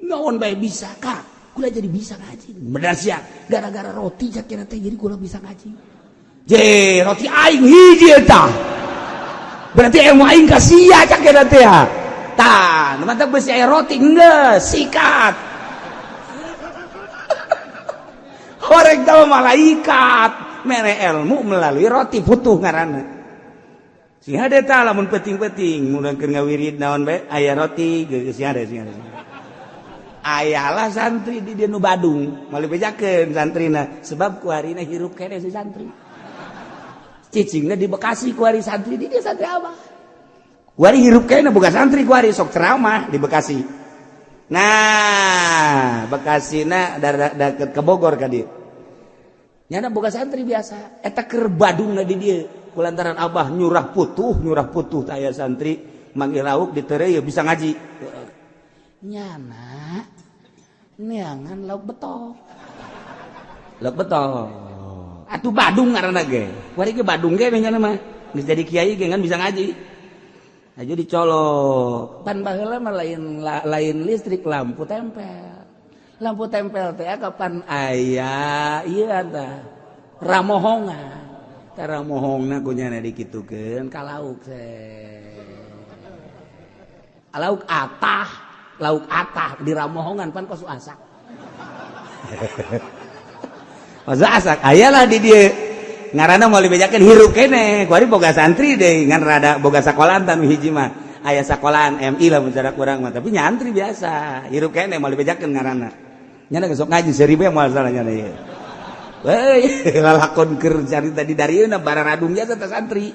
S2: Naon bae bisa kak? Kula jadi bisa ngaji. Bener sia, gara-gara roti jakena teh jadi kula bisa ngaji. Je, roti aing hiji eta. Berarti ilmu aing ka sia jakena teh. Tah, nu mantap beusi aya roti geus sikat. Horeng tau malaikat mere ilmu melalui roti putuh ngaranna. Sing hade tah lamun penting-penting mun keur ngawirid naon bae aya roti geus sing hade sing hade. Ayalah santri di dieu nu Badung, moal dibejakeun santrina sebab kuarina hirup keneh si santri. Cicingna di Bekasi kuari santri di dieu santri abah. Kuari hirup keneh boga santri kuari sok ceramah di Bekasi. Nah, Bekasina deket ke Bogor ka dieu. Nyana boga santri biasa, eta keur Badungna di dieu. Kulantaran abah nyurah putuh taya santri manggil lauk ditereu bisa ngaji. Nyana neangan lauk betok. Lauk betok. Atuh Badung ngaranna ge. Kuari ge Badung ge nyana mah. Geus jadi kiai ge kan bisa ngaji. Aja dicolok. Pan baheula mah lain listrik, lampu tempel. Lampu tempel teh kapan aya ieu tah ramohongan. Tah ramohongna ku nyana dikitukeun ka lauk lauk atah di ramohongan pan kos asak. Kos asak ayalah di dieu. Ngaranna moal dibejakeun hirup keneh. Kuari boga santri deui ngan rada boga sakolahan tan hiji mah. Aya sakolahan MI lah mun cara kurang mah, tapi nyantri biasa. Hirup keneh moal dibejakeun ngaranna. Nyana geus sok ngaji seribu yang moal salah nyana ieu. Weuh, lalakon keur carita di darieuna bararadung jasa teh santri.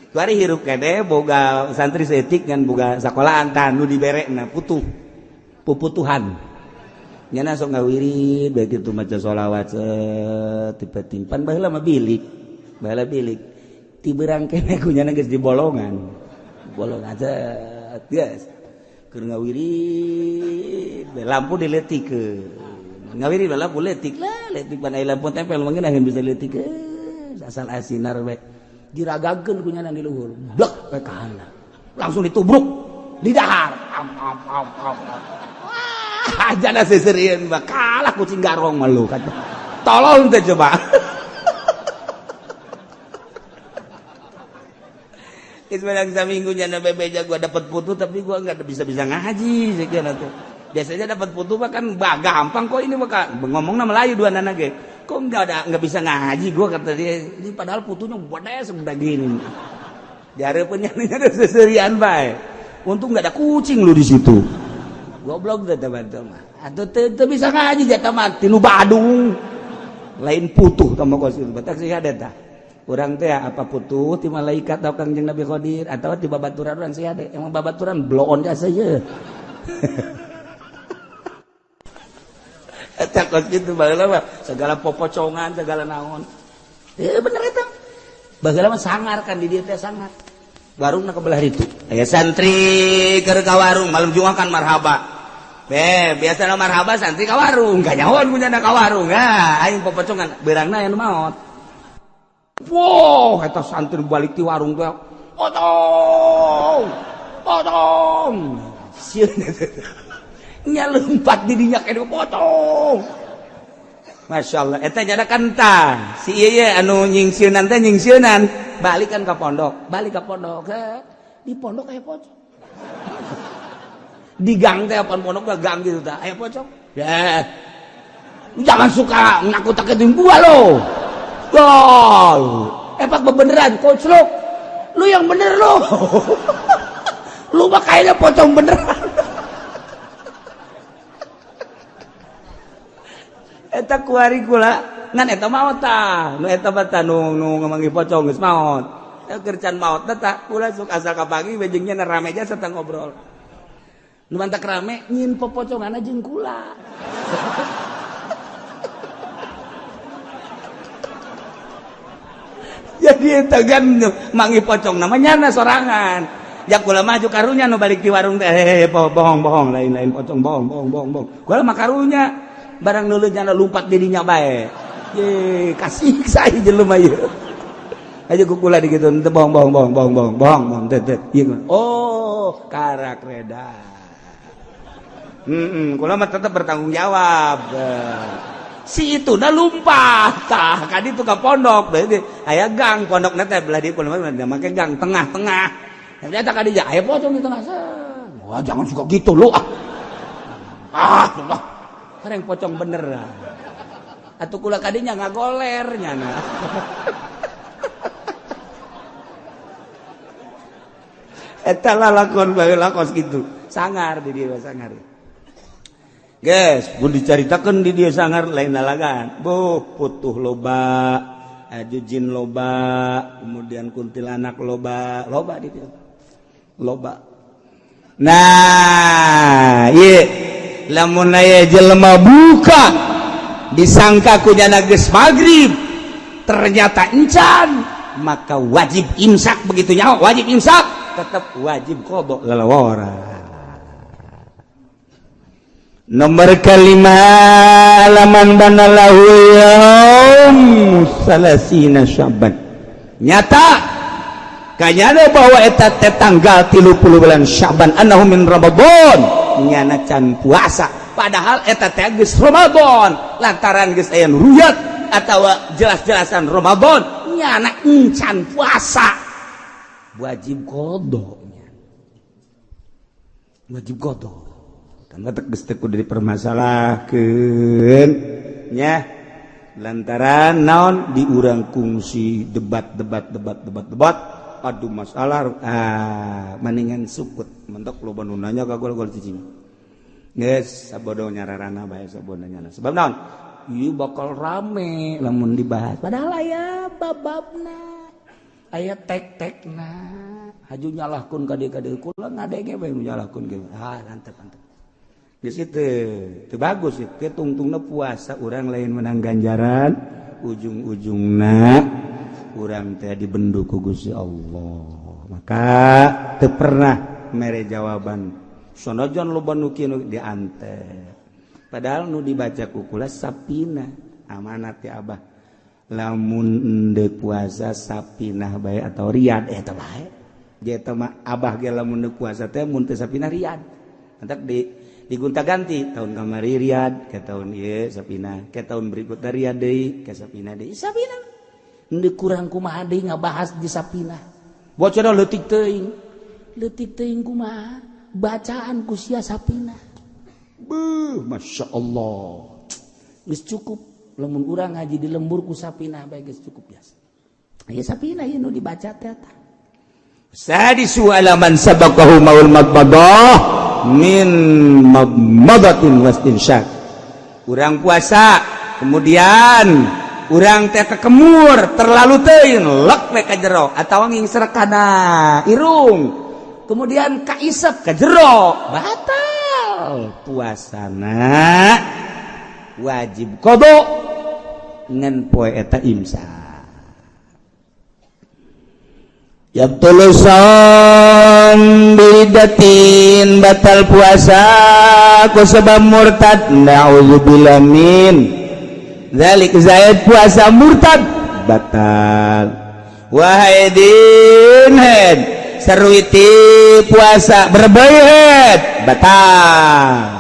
S2: Kuari hirup keneh boga santri seetik ngan boga sakolahan tah nu diberekna putuh. Puputuhan. Nyana sok ngawirid bae kitu maca sholawat tipe timpan baheula mah bilik. Baheula bilik. Ti beurang keneh ku nyana geus di bolongan. Bolongan set geus. Keur ngawirid lampu dileutikeun. Ngawirid lampu leutik lah, leutik pan aya lampu tempel mah ngeunaheun bisa dileutikeun. Asal asinar we. Diragagkeun ku nyana di luhur. Blek we ka handap. Langsung ditubruk di dahar. Am am am am. Wah, jana seserian mah kalah kucing garong mah lu kata. Tolong teh coba. Ismail saminggu nyana bebeja gua dapat putu tapi gua enggak bisa-bisa ngaji sekian atuh. Biasanya dapat putu mah kan gampang kok ini mah ngomongna Melayu dua nana ge. Kok enggak bisa ngaji gua kata dia. Ini padahal putunya gede segede gini. Dihareupeun nyana seserian bae. Untung enggak ada kucing lu di situ. Goblok teh teman-teman. Atuh teu bisa ngaji jatah mah ti nu Badung. Lain putuh tah mah kos itu. Batak sih ada tah. Urang teh apa putuh ti malaikat atau Kangjeng Nabi Khidir atau ti babaturan urang sih ada. Emang babaturan bloon jasa ye. Eta kos kitu baheula mah segala popocongan segala naon. Bener eta. Baheula mah sangar kan di dieu teh sangar. Warungna ke belah ditu. Aya santri keur ka warung malam Jumat kan marhaba. Be, biasana marhaba santri ka warung, kanyahoan punya ka warung. Ah, aing popocongan beurangna aya nu maot. Wow, eta santri balik ti warung teh. Potong. Potong. Sieun nya lompat di dinya kene potong. Masya Allah, eta nyada kan tah. Si ieu ye anu nyingsieunan teh nyingsieunan, balik kan ka pondok, balik ka pondok. Di pondok aya pocong. Di gang teh apaan pondok teh gang gitu tah, aya pocong. Ya. Jangan suka nakut-nakutin gua lo. Gol. Pak bebeneran koclok. Lu yang bener lu. Lu mah kayaknya pocong beneran. Eta kuari kula ngan eta maot tah. Nu eta mah tah nu ngamanggih pocong geus maot. Keur can maot tah kula sok asal kapanggih we jeung nya rame jasa tah ngobrol. Nu mantak rame nyin popoconganna jeung kula. Jadi eta kan manggih pocong namanya nyana sorangan. Ya kula maju karunya nu balik di warung teh bohong-bohong lain-lain pocong bohong bohong bohong bohong. Kula mah karunya barang nulun nyana lumpat dirinya bae. Ye kasih saya jelema ieu. Aja kukula digitu teu bohong bohong bohong bohong bohong bohong bohong teu teu. Ieu oh karak reda. Kula mah tetep bertanggung jawab. Si itu dah lumpat tah ka ditu ka pondok. Berarti aya gang pondokna teh belah dieu pondok make gang tengah-tengah. Ternyata ka dieu aya pocong di tengah. Wah jangan suka gitu lu ah. Ah, Allah. Kareng pocong bener. Atuh kula kadinya ngagoler nyana. Eta lalakon baheula kos kitu. Sangar di dieu sangar. Guys, pun dicaritakeun di dieu sangar lain lalagan. Buh, putuh loba, jin loba, kemudian kuntilanak loba, loba di dieu. Loba.
S3: Nah, ieu lamun aya jelema buka disangka ku nyana geus magrib, ternyata encan,
S2: maka wajib imsak begitu nyaho, wajib imsak, tetap wajib qada lalawara.
S3: Nomor kelima laman banalahu yaum salasina Syaban. Nyata kanyana bahwa eta teh tanggal 30 bulan Syaban annahu min Ramadan,
S2: nyana can puasa padahal eta teh geus Ramadan lantaran geus aya nu ruyat atawa jelas-jelasan Ramadan nyana encan puasa wajib qada, wajib qada.
S3: Karena geus teu kudu dipermasalahkeun nya lantaran naon di urang kungsi debat debat debat debat debat aduh masalah ah mendingan sukut mentok loba nu nanya ka gol-gol cicing geus sabodo nyararana bae sabodo nyana sebab naon
S2: ieu bakal rame lamun dibahas padahal aya bababna aya tek-tekna haju nyalahkeun ka dieu kula ngadenge bae nu nyalahkeun ge ah antep antep
S3: geus itu teu bagus itu tungtungna puasa urang lain menang ganjaran ujung-ujungna urang teh dibendu ku Gusti Allah maka teu pernah mere jawaban sanajan loba nu kieu diantep padahal nu dibaca ku kula sapina amanat ya abah lamun endeu puasa sapinah bae atau riyad eta bae dia eta mah abah ge lamun endeu puasa teh mun teu sapinah riyad entak di digonta-ganti tahun kamari riyad ke tahun ieu sapina ke tahun berikutnya riyad deui ke sapina deui
S2: sapina henteu kurang kumaha deui ngabahas di sapina bocor leutik teuing kumaha bacaan ku sia sapina beuh Masya Allah geus cukup lamun urang ngaji di lembur ku sapina bae geus cukup biasa aya sapina ieu nu dibaca teh eta
S3: sadisu alaman sabaqahu maul madmadah min madmadatin wastinsyak. Urang puasa kemudian urang teh kekemur terlalu teuing lek we ka jero atawa ngingsrek kana irung
S2: kemudian kaisep ka jero batal
S3: puasana wajib qada ngan poe eta imsak. Yabtulu shaum bidatin batal puasa ku sebab murtad na'udzubillah min dzalik zaid puasa murtad batal wahaidin head sarwiti puasa berbayat batal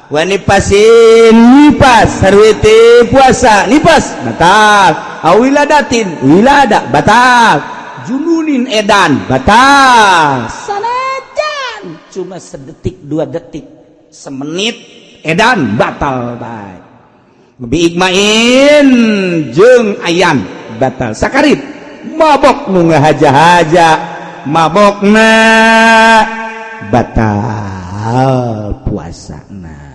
S3: wanipasin nipas sarwiti puasa nipas batal awiladatin wilada batal
S2: jununin edan batal sanajan cuma sedetik dua detik semenit
S3: edan batal bae bi igmain jeung ayan batal sakarib mabok nu ngahaja-haja mabokna batal puasana.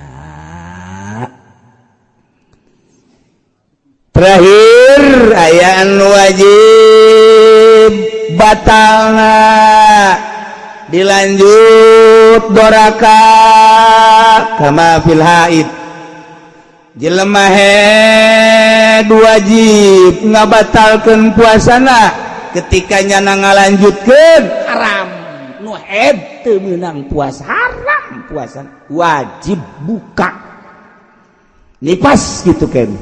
S3: Terakhir ayaan wajib batalna dilanjut doraka kama fil haid jelema head wajib ngabatalkeun puasana ketika nyana ngalanjutkeun
S2: haram nu head teu meunang puasa haram puasa wajib buka
S3: nipas gitu kan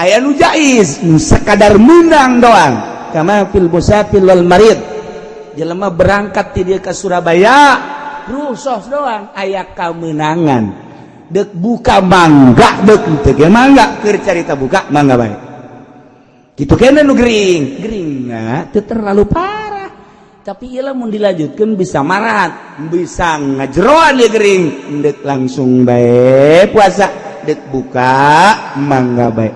S3: aya nu jaiz nu sakadar meunang doang Kama fil musafir wal marid. Jelema berangkat ti dieu ka Surabaya, rusuh doang aya kamenangan. Dek buka mangga, dek teu ge mangga, keur carita buka mangga bae. Kitu keneh nu gering, geringna teu terlalu parah. Tapi ieu lamun dilanjutkeun bisa marat, bisa ngajeroan ieu gering. Dek langsung bae puasa, dek buka mangga bae.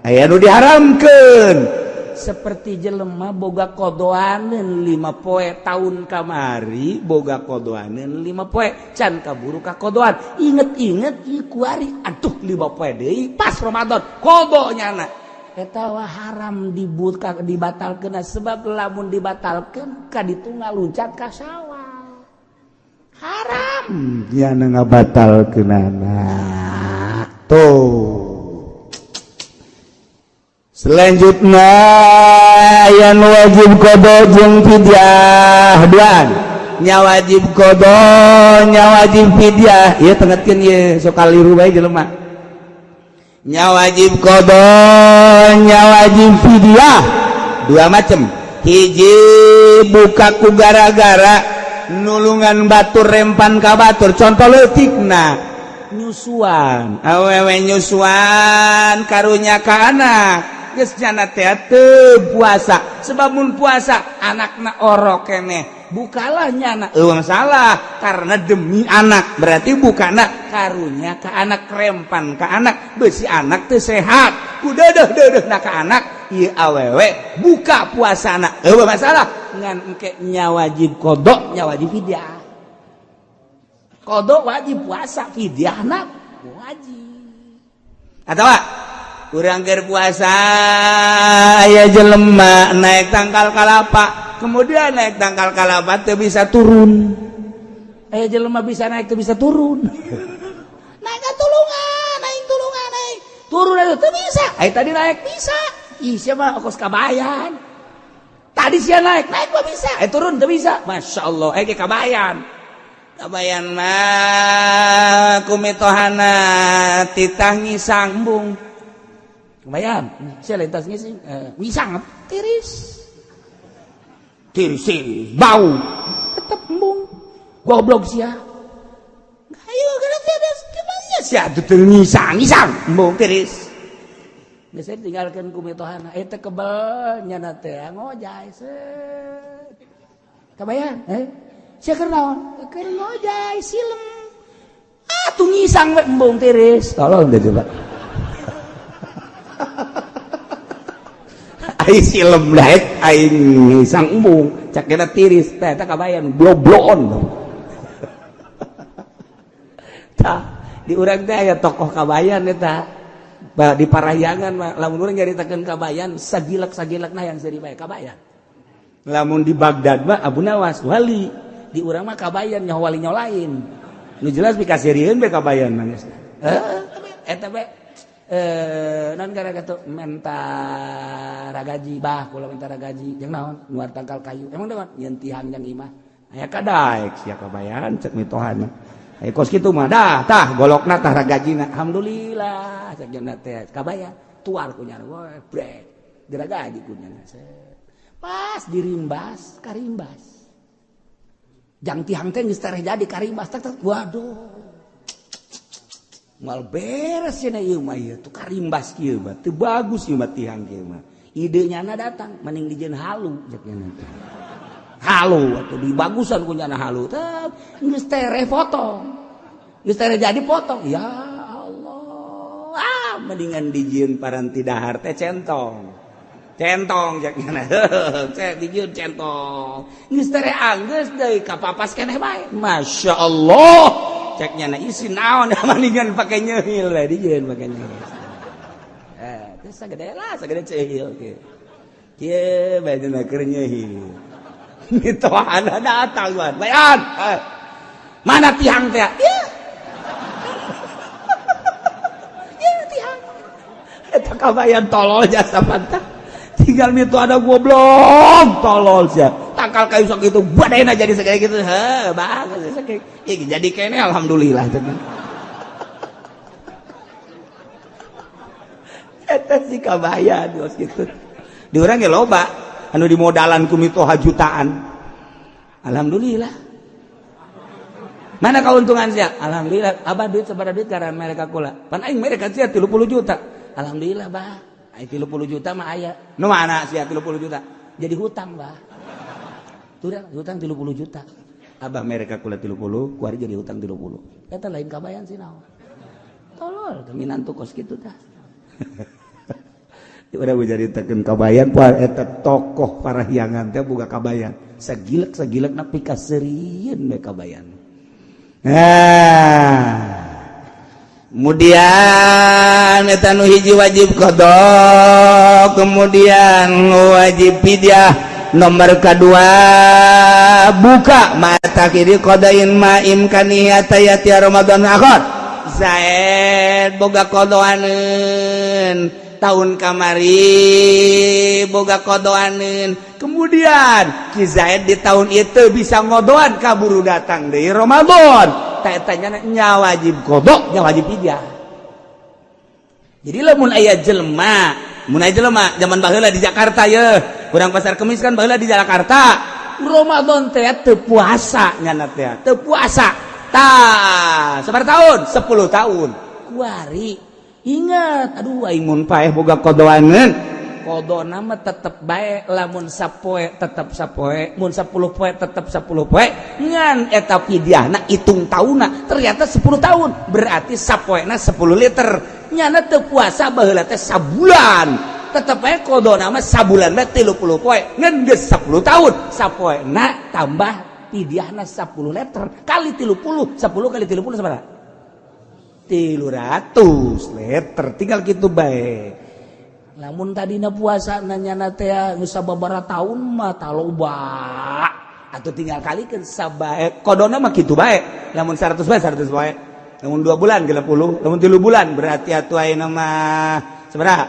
S3: Aya nu diharamkeun seperti jelema boga kodoaneun 5 poe tahun kamari, boga kodoaneun 5 poe can kaburu ka kodoan, inget-inget ieu kuari aduh 5 poe deui pas Ramadan kodo nyana eta wah haram dibuka dibatalkeun, sebab lamun dibatalkeun ka ditu ngaluncat ka Sawal, haram nyana ngabatalkeunana tuh. Selanjutnya yang wajib qada jeung fidyah duaan. Nya wajib qada, nya wajib fidyah. Ieu tengetkeun ieu sok kaliru bae jelema. Nya wajib qada, nya wajib fidyah. Dua macam. Hiji buka ku gara-gara nulungan batur, rempan ka batur. Contoh leutikna nyusuan. Awewe nyusuan karunya ka anak. Geus jana teh teu puasa, sebab mun puasa anakna orok keneh. Bukalah nyana eueuh salah karena demi anak, berarti bukana karunya ka anak, rempan ka anak, besi anak teu sehat ku deudeuh-deudeuhna ka anak ieu awewe buka puasana eueuh masalah, ngan engke nya wajib qada, nya wajib fidyah. Qada wajib puasa, fidyahna wajib. Atawa urang keur puasa aya jelema naik tangkal kalapa, kemudian naik tangkal kalapa teu bisa turun. Aya jelema bisa naik teu bisa turun, naik tulungan, naik tulungan, naik turun aja teu bisa. Aya tadi naik bisa, ih siapa kos kabayan tadi sia naik, naik mah bisa, eh turun teu bisa. Masya Allah, eh kabayan kabayan mah kumitohana titah ngisang embung. Kabayan sia lintas ngising, ngisang tiris tiris tiris bau tetep embung, goblok sia. Ayo kana tiada gimana sia teu ngisang ngisang embung tiris. Geus tinggalkeun ku mitohana eta kebel nyana teh ngojay set. Kabayan eh sia keur naon? Keur ngojay silem. Ah tuh ngisang we embung tiris. Tolong deh coba. Ai silem daek aing ngisang embung cak kena tiris teh eta kabayan blobloon. Tah di urang teh aya tokoh kabayan eta. Di Parahyangan mah lamun urang nyaritakeun kabayan sagilak-sagilakna yang seuri bae kabayan. Lamun di Baghdad mah Abu Nawas wali, di urang mah kabayan nyaho wali nyaho lain. Nu jelas pikaseurieun bae kabayan mah geus. Heuh, eta bae non gara kata menta ragaji bah kula menta ragaji jeung naon nuar tangkal kayu. Emang naon nyeun tihang jang imah. Aya kadaek sia kabayan cek mitohana. Aya kos kitu mah dah tah golokna tah ragajina. Alhamdulillah cek jeung teh kabayan tuar ku nyana we brek diragaji ku nyana. Pas dirimbas karimbas. Jang tihang teh geus tereh jadi karimbas tak tak waduh. Mal beres cenah ieu mah ieu tuh karimbas kieu mah teu bagus ieu mah tihang kieu mah. Ide nyana datang mending dijieun halu cek nyana teh. Halu atuh dibagusan ku nyana halu teh geus tereh potong. Geus tereh jadi potong. Ya Allah. Ah mendingan dijieun paranti dahar teh centong. Centong cek nyana. Cek dijieun centong. Geus tereh anggeus deui kapapas keneh bae. Masya Allah. Cek nyana isi naon mendingan pake nyeuhil we dijieun pake nyeuhil. Teh sagede lah sagede ceuhil kieu. Kieu bae dina keur nyeuhil. Mitohana datang bae. Bayan. Mana tihang teh? Ieu. Ieu tihang. Eta kabayan tolol jasa pantah. Tinggal mito ada goblok tolol sia. Tangkal kayu sok itu badena jadi segede gitu. Heuh, bagus sakitu. Ya, jadi kene alhamdulillah. Eta si kabayan geus kitu. Di urang ge loba.
S2: Anu dimodalan ku mitoha jutaan. Alhamdulillah. Mana keuntungan sia? Alhamdulillah. Abah duit sabaraha duit karena mereka kula. Pan aing mereka sia 30 juta. Alhamdulillah, bah. Aing 30 juta mah aya. Nu mana sia 30 juta? Jadi hutang, bah. Tuh hutang 30 juta. Abah mereka kula 30, kuari jadi hutang 30. Eta lain kabayan sih naon. Tolol, minantu kos kitu tah. Udah caritakeun kabayan poe eta tokoh parahyangan teh boga kabayan. Sagilek-sagilek na pikaseurieun we kabayan.
S3: Nah, kemudian eta nu hiji wajib qada, kemudian wajib fidyah. Nomor kedua buka mata kiri qadain ma imkani hatta Ramadan akhir. Zaid boga qadaaneun tahun kamari, boga qadaaneun, kemudian Ki Zaid di tahun itu bisa ngodoan, kaburu datang dari Ramadan. Tak tanya nya wajib qada, nya wajib fidyah.
S2: Jadi lamun aya jelema, mun aya jelema zaman baheula di Jakarta ye, kurang Pasar Kemis kan baheula di Jakarta. Ramadan teh teu puasa nyana teh, teu puasa. Tah, sabaraha tahun? 10 tahun. Kuari ingat, aduh, aing mun paeh boga qadaaneun. Qadana mah tetep bae, lamun sapoe tetep sapoe, mun 10 poe tetep 10 poe, ngan eta fidyahna hitung taunna ternyata 10 tahun, berarti sapoena 10 liter. Nyana teu puasa baheula teh sabulan, tetep bae qadana mah sabulan mah 30 poe, ngan geus 10 tahun sapoena tambah fidyahna 10 liter kali 30, 10 kali 30 sabaraha? 300 liter. Tinggal gitu bae. Lamun tadina puasa nanya teh geus sababaraha tahun mah taloba atau tinggal kalikeun sabae qadana mah kitu bae. Lamun 100 bae 100 bae, lamun 2 bulan 60, lamun 3 bulan berarti atuh ayeuna mah sabaraha?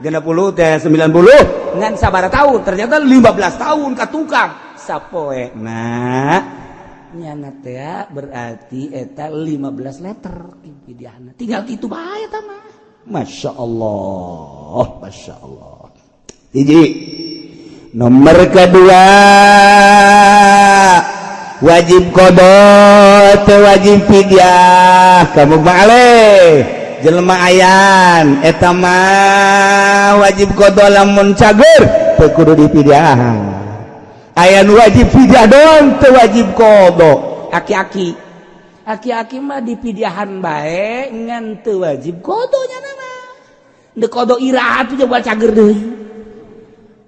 S2: 60 teh 90. Ngan sabaraha tahun? Ternyata 15 tahun ka tukang sapoe. Nah, nyana teh berarti eta 15 liter fidyahna, tinggal kitu bae eta mah.
S3: Masya Allah, Masya Allah. Hiji. Nomor kedua wajib qada teu wajib fidyah kamu balik jelema ayan eta mah wajib qada, lamun cager teu kudu dipidyahan. Aya nu wajib fidyah doang, teu wajib qada.
S2: Aki-aki, aki-aki mah dipidyahan bae ngan teu wajib qada nya mah. Deuk qada iraha tuh coba cager deui.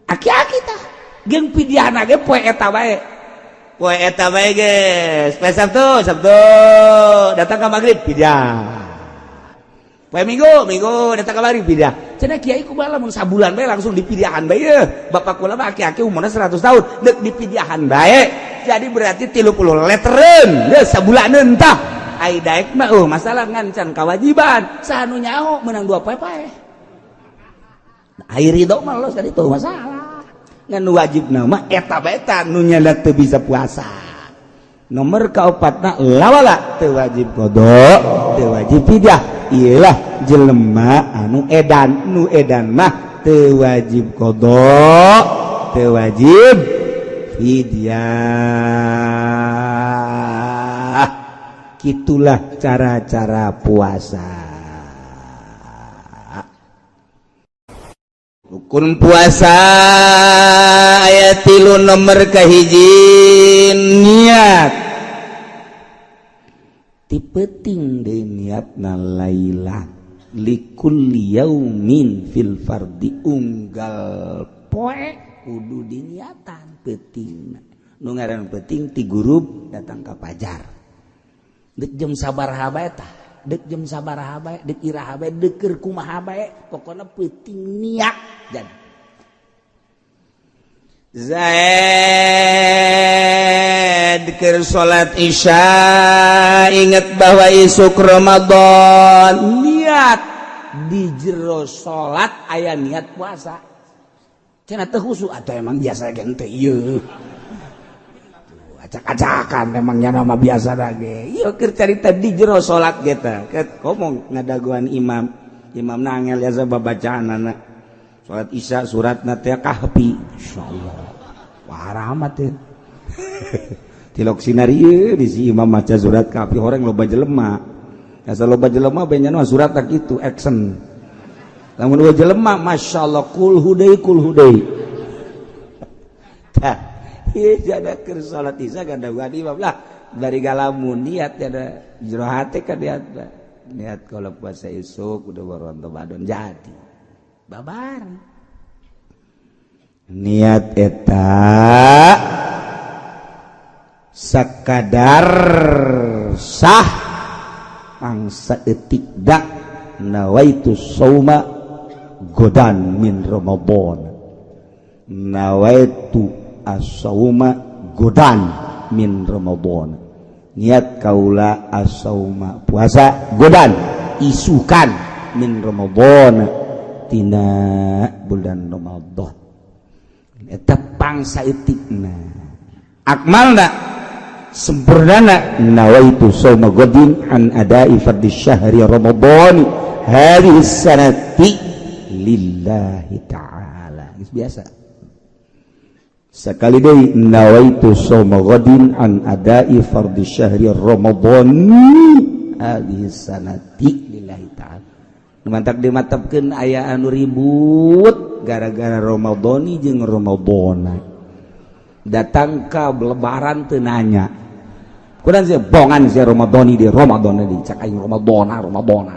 S2: Aki-aki tah jeung pidyahna ge poe eta bae.
S3: Poe eta bae geus. Poe Sabtu, Sabtu datang ka maghrib fidyah. Poe Minggu, Minggu datang ka maghrib fidyah.
S2: Cenah kiai kumaha lamun sabulan bae langsung dipidyahan bae ye? Bapak kula mah aki-aki umurna 100 tahun, deuk dipidyahan bae. Jadi berarti 30 leteren geus sabulaneun tah. Ai daek mah masalah ngan can kewajiban. Saha nu nyaho menang dua poe pae. Ai ridho mah los tadi tuh masalah.
S3: Ngan wajib nama eta bae ta nu nyana teu bisa puasa. Nomor kaopatna lawala teu wajib qada, teu wajib fidyah. Iyalah jelema anu edan, nu edan mah teu wajib qada, teu wajib fidyah. Gitulah cara-cara puasa. Rukun puasa aya tilu. Nomor kahiji niat
S2: ti peuting deui, niatna lailan likulli yaumin fil fardi, unggal poe kudu diniatan peuting. Nu ngaran peuting ti gurub datang ka pajar, dek jam sabaraha bae tah, dek jam sabaraha bae, dek iraha bae, dek keur kumaha bae, pokona peuting niat. Jadi
S3: Zaid keur salat Isya ingat bahwa isuk Ramadan.
S2: Niat di jero salat aya niat puasa. Cenah teu khusyuk atau emang biasa gente ieu
S3: Acak-acakan emangnya nama biasa lagi.
S2: Ieu keur carita di jero salat kita ngomong ngadaguan imam, imam nangel ya babacaanana. Salat Isya suratna teh Kahfi. Insyaallah. Wah, rahmat ya. Tilok sinari di si imam maca surat Kahfi orang loba jelema. Asal loba jelema benyana surat tak itu action. Lamun dua jelema masyaallah kul hudai kul hudai. Tah, ieu jada keur salat Isya ganda imam lah dari galamun niat ada jero hate ka niat niat kalau puasa esuk udah baru Ramadan jadi babar niat eta sakadar sah mangsa etik dak nawaitu sauma godan min Ramadan, nawaitu as-sauma godan min Ramadan, niat kaula as-sauma puasa godan isukan min Ramadan tina bulan Ramadan. Eta pangsa etikna akmalna sempurnana nawaitu sauma godin an adai fardhi syahri Ramadan hadhihi sanati lillahi ta'ala. Geus biasa sekali deui nawaitu sauma godin an adai fardhi syahri Ramadan hadhihi sanati lillahi ta'ala. Mantak dimatapkeun aya anu ribut gara-gara Ramadhani jeung Ramadhana datang ka lebaran teu nanya kurang sih bongan sih Ramadhani di Ramadhani di cak aing Ramadhana Ramadhana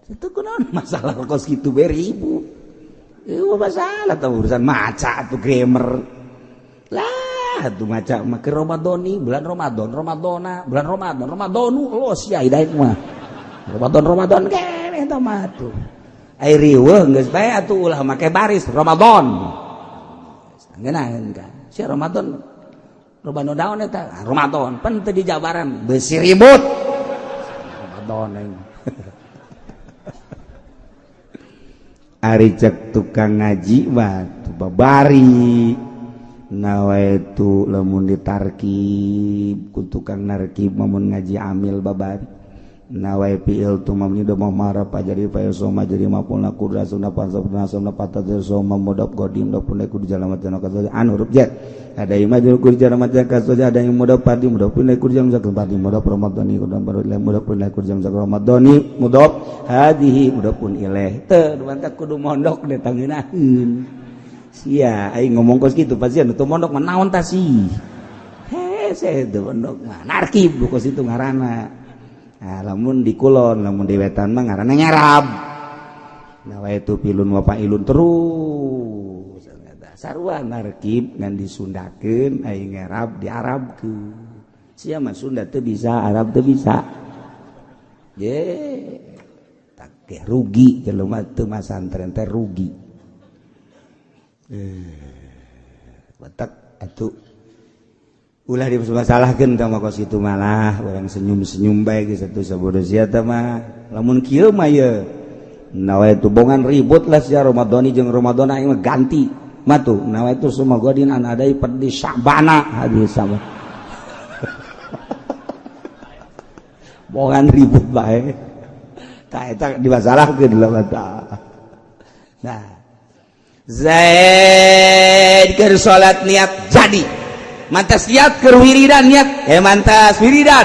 S2: itu kunaon masalah kos kitu bae ribut. Ieu masalah tah urusan maca atuh grammar lah atuh maca mah ke Ramadhani bulan Ramadan Ramadhana bulan Ramadan Ramadhanu los ya hidayah mah Ramadan Ramadan keneh eta mah tuh ai riweuh geus bae atuh ulah make baris Ramadan ngeunaheun ka si Ramadan Ramadan daun eta Ramadan pan teu dijabaran beusi ribut Ramadan aing. Ari cek tukang ngaji mah tuh babari nawaitu lamun ditarkib ku tukang narkib mun ngaji amil babari nawai fi'il tu mamni do marah jadi fa soma jadi mapulna kudrasuna pansabna soma patad soma mudab qadim do pun kudu jalan macana kasoja an huruf j ada yang maju kudu jalan macana kasoja ada yang mudab padi mudab pun kudu jam zakat padi mudab ramadhani kudu baru mudab pun kudu jam zakat ramadhani mudab hadhihi mudab pun ilaih teu mantap kudu mondok deh tangeunaheun sia aing ngomong kos kitu pasti anu teu mondok mah naon tah sih hese teu mondok mah narkib kos itu ngaranna. Nah, lamun di kulon, lamun di wetan mah ngaranna nyarab. Nawaitu pilun wa fa'ilun terus. Sarua narkib ngan disundakeun aing ngarab diarabkeun. Sia mah Sunda teu bisa, Arab teu bisa. Ye, tak rugi jelema teu masantren teh rugi. Batak atuh ulah dimasalahkeun tah mah kos kitu malah urang senyum-senyum bae geus atuh sabodo sia teh mah lamun kieu mah ye nawaitu bongan ribut lah sia Ramadhani jeung Ramadan aing mah ganti matu nawaitu suma godin an adai perdi Sya'bana hadis sama bongan ribut bae tah eta dimasalahkeun lah tah. Nah Zaid keur salat niat jadi mantas niat keur wiridan niat mantas wiridan.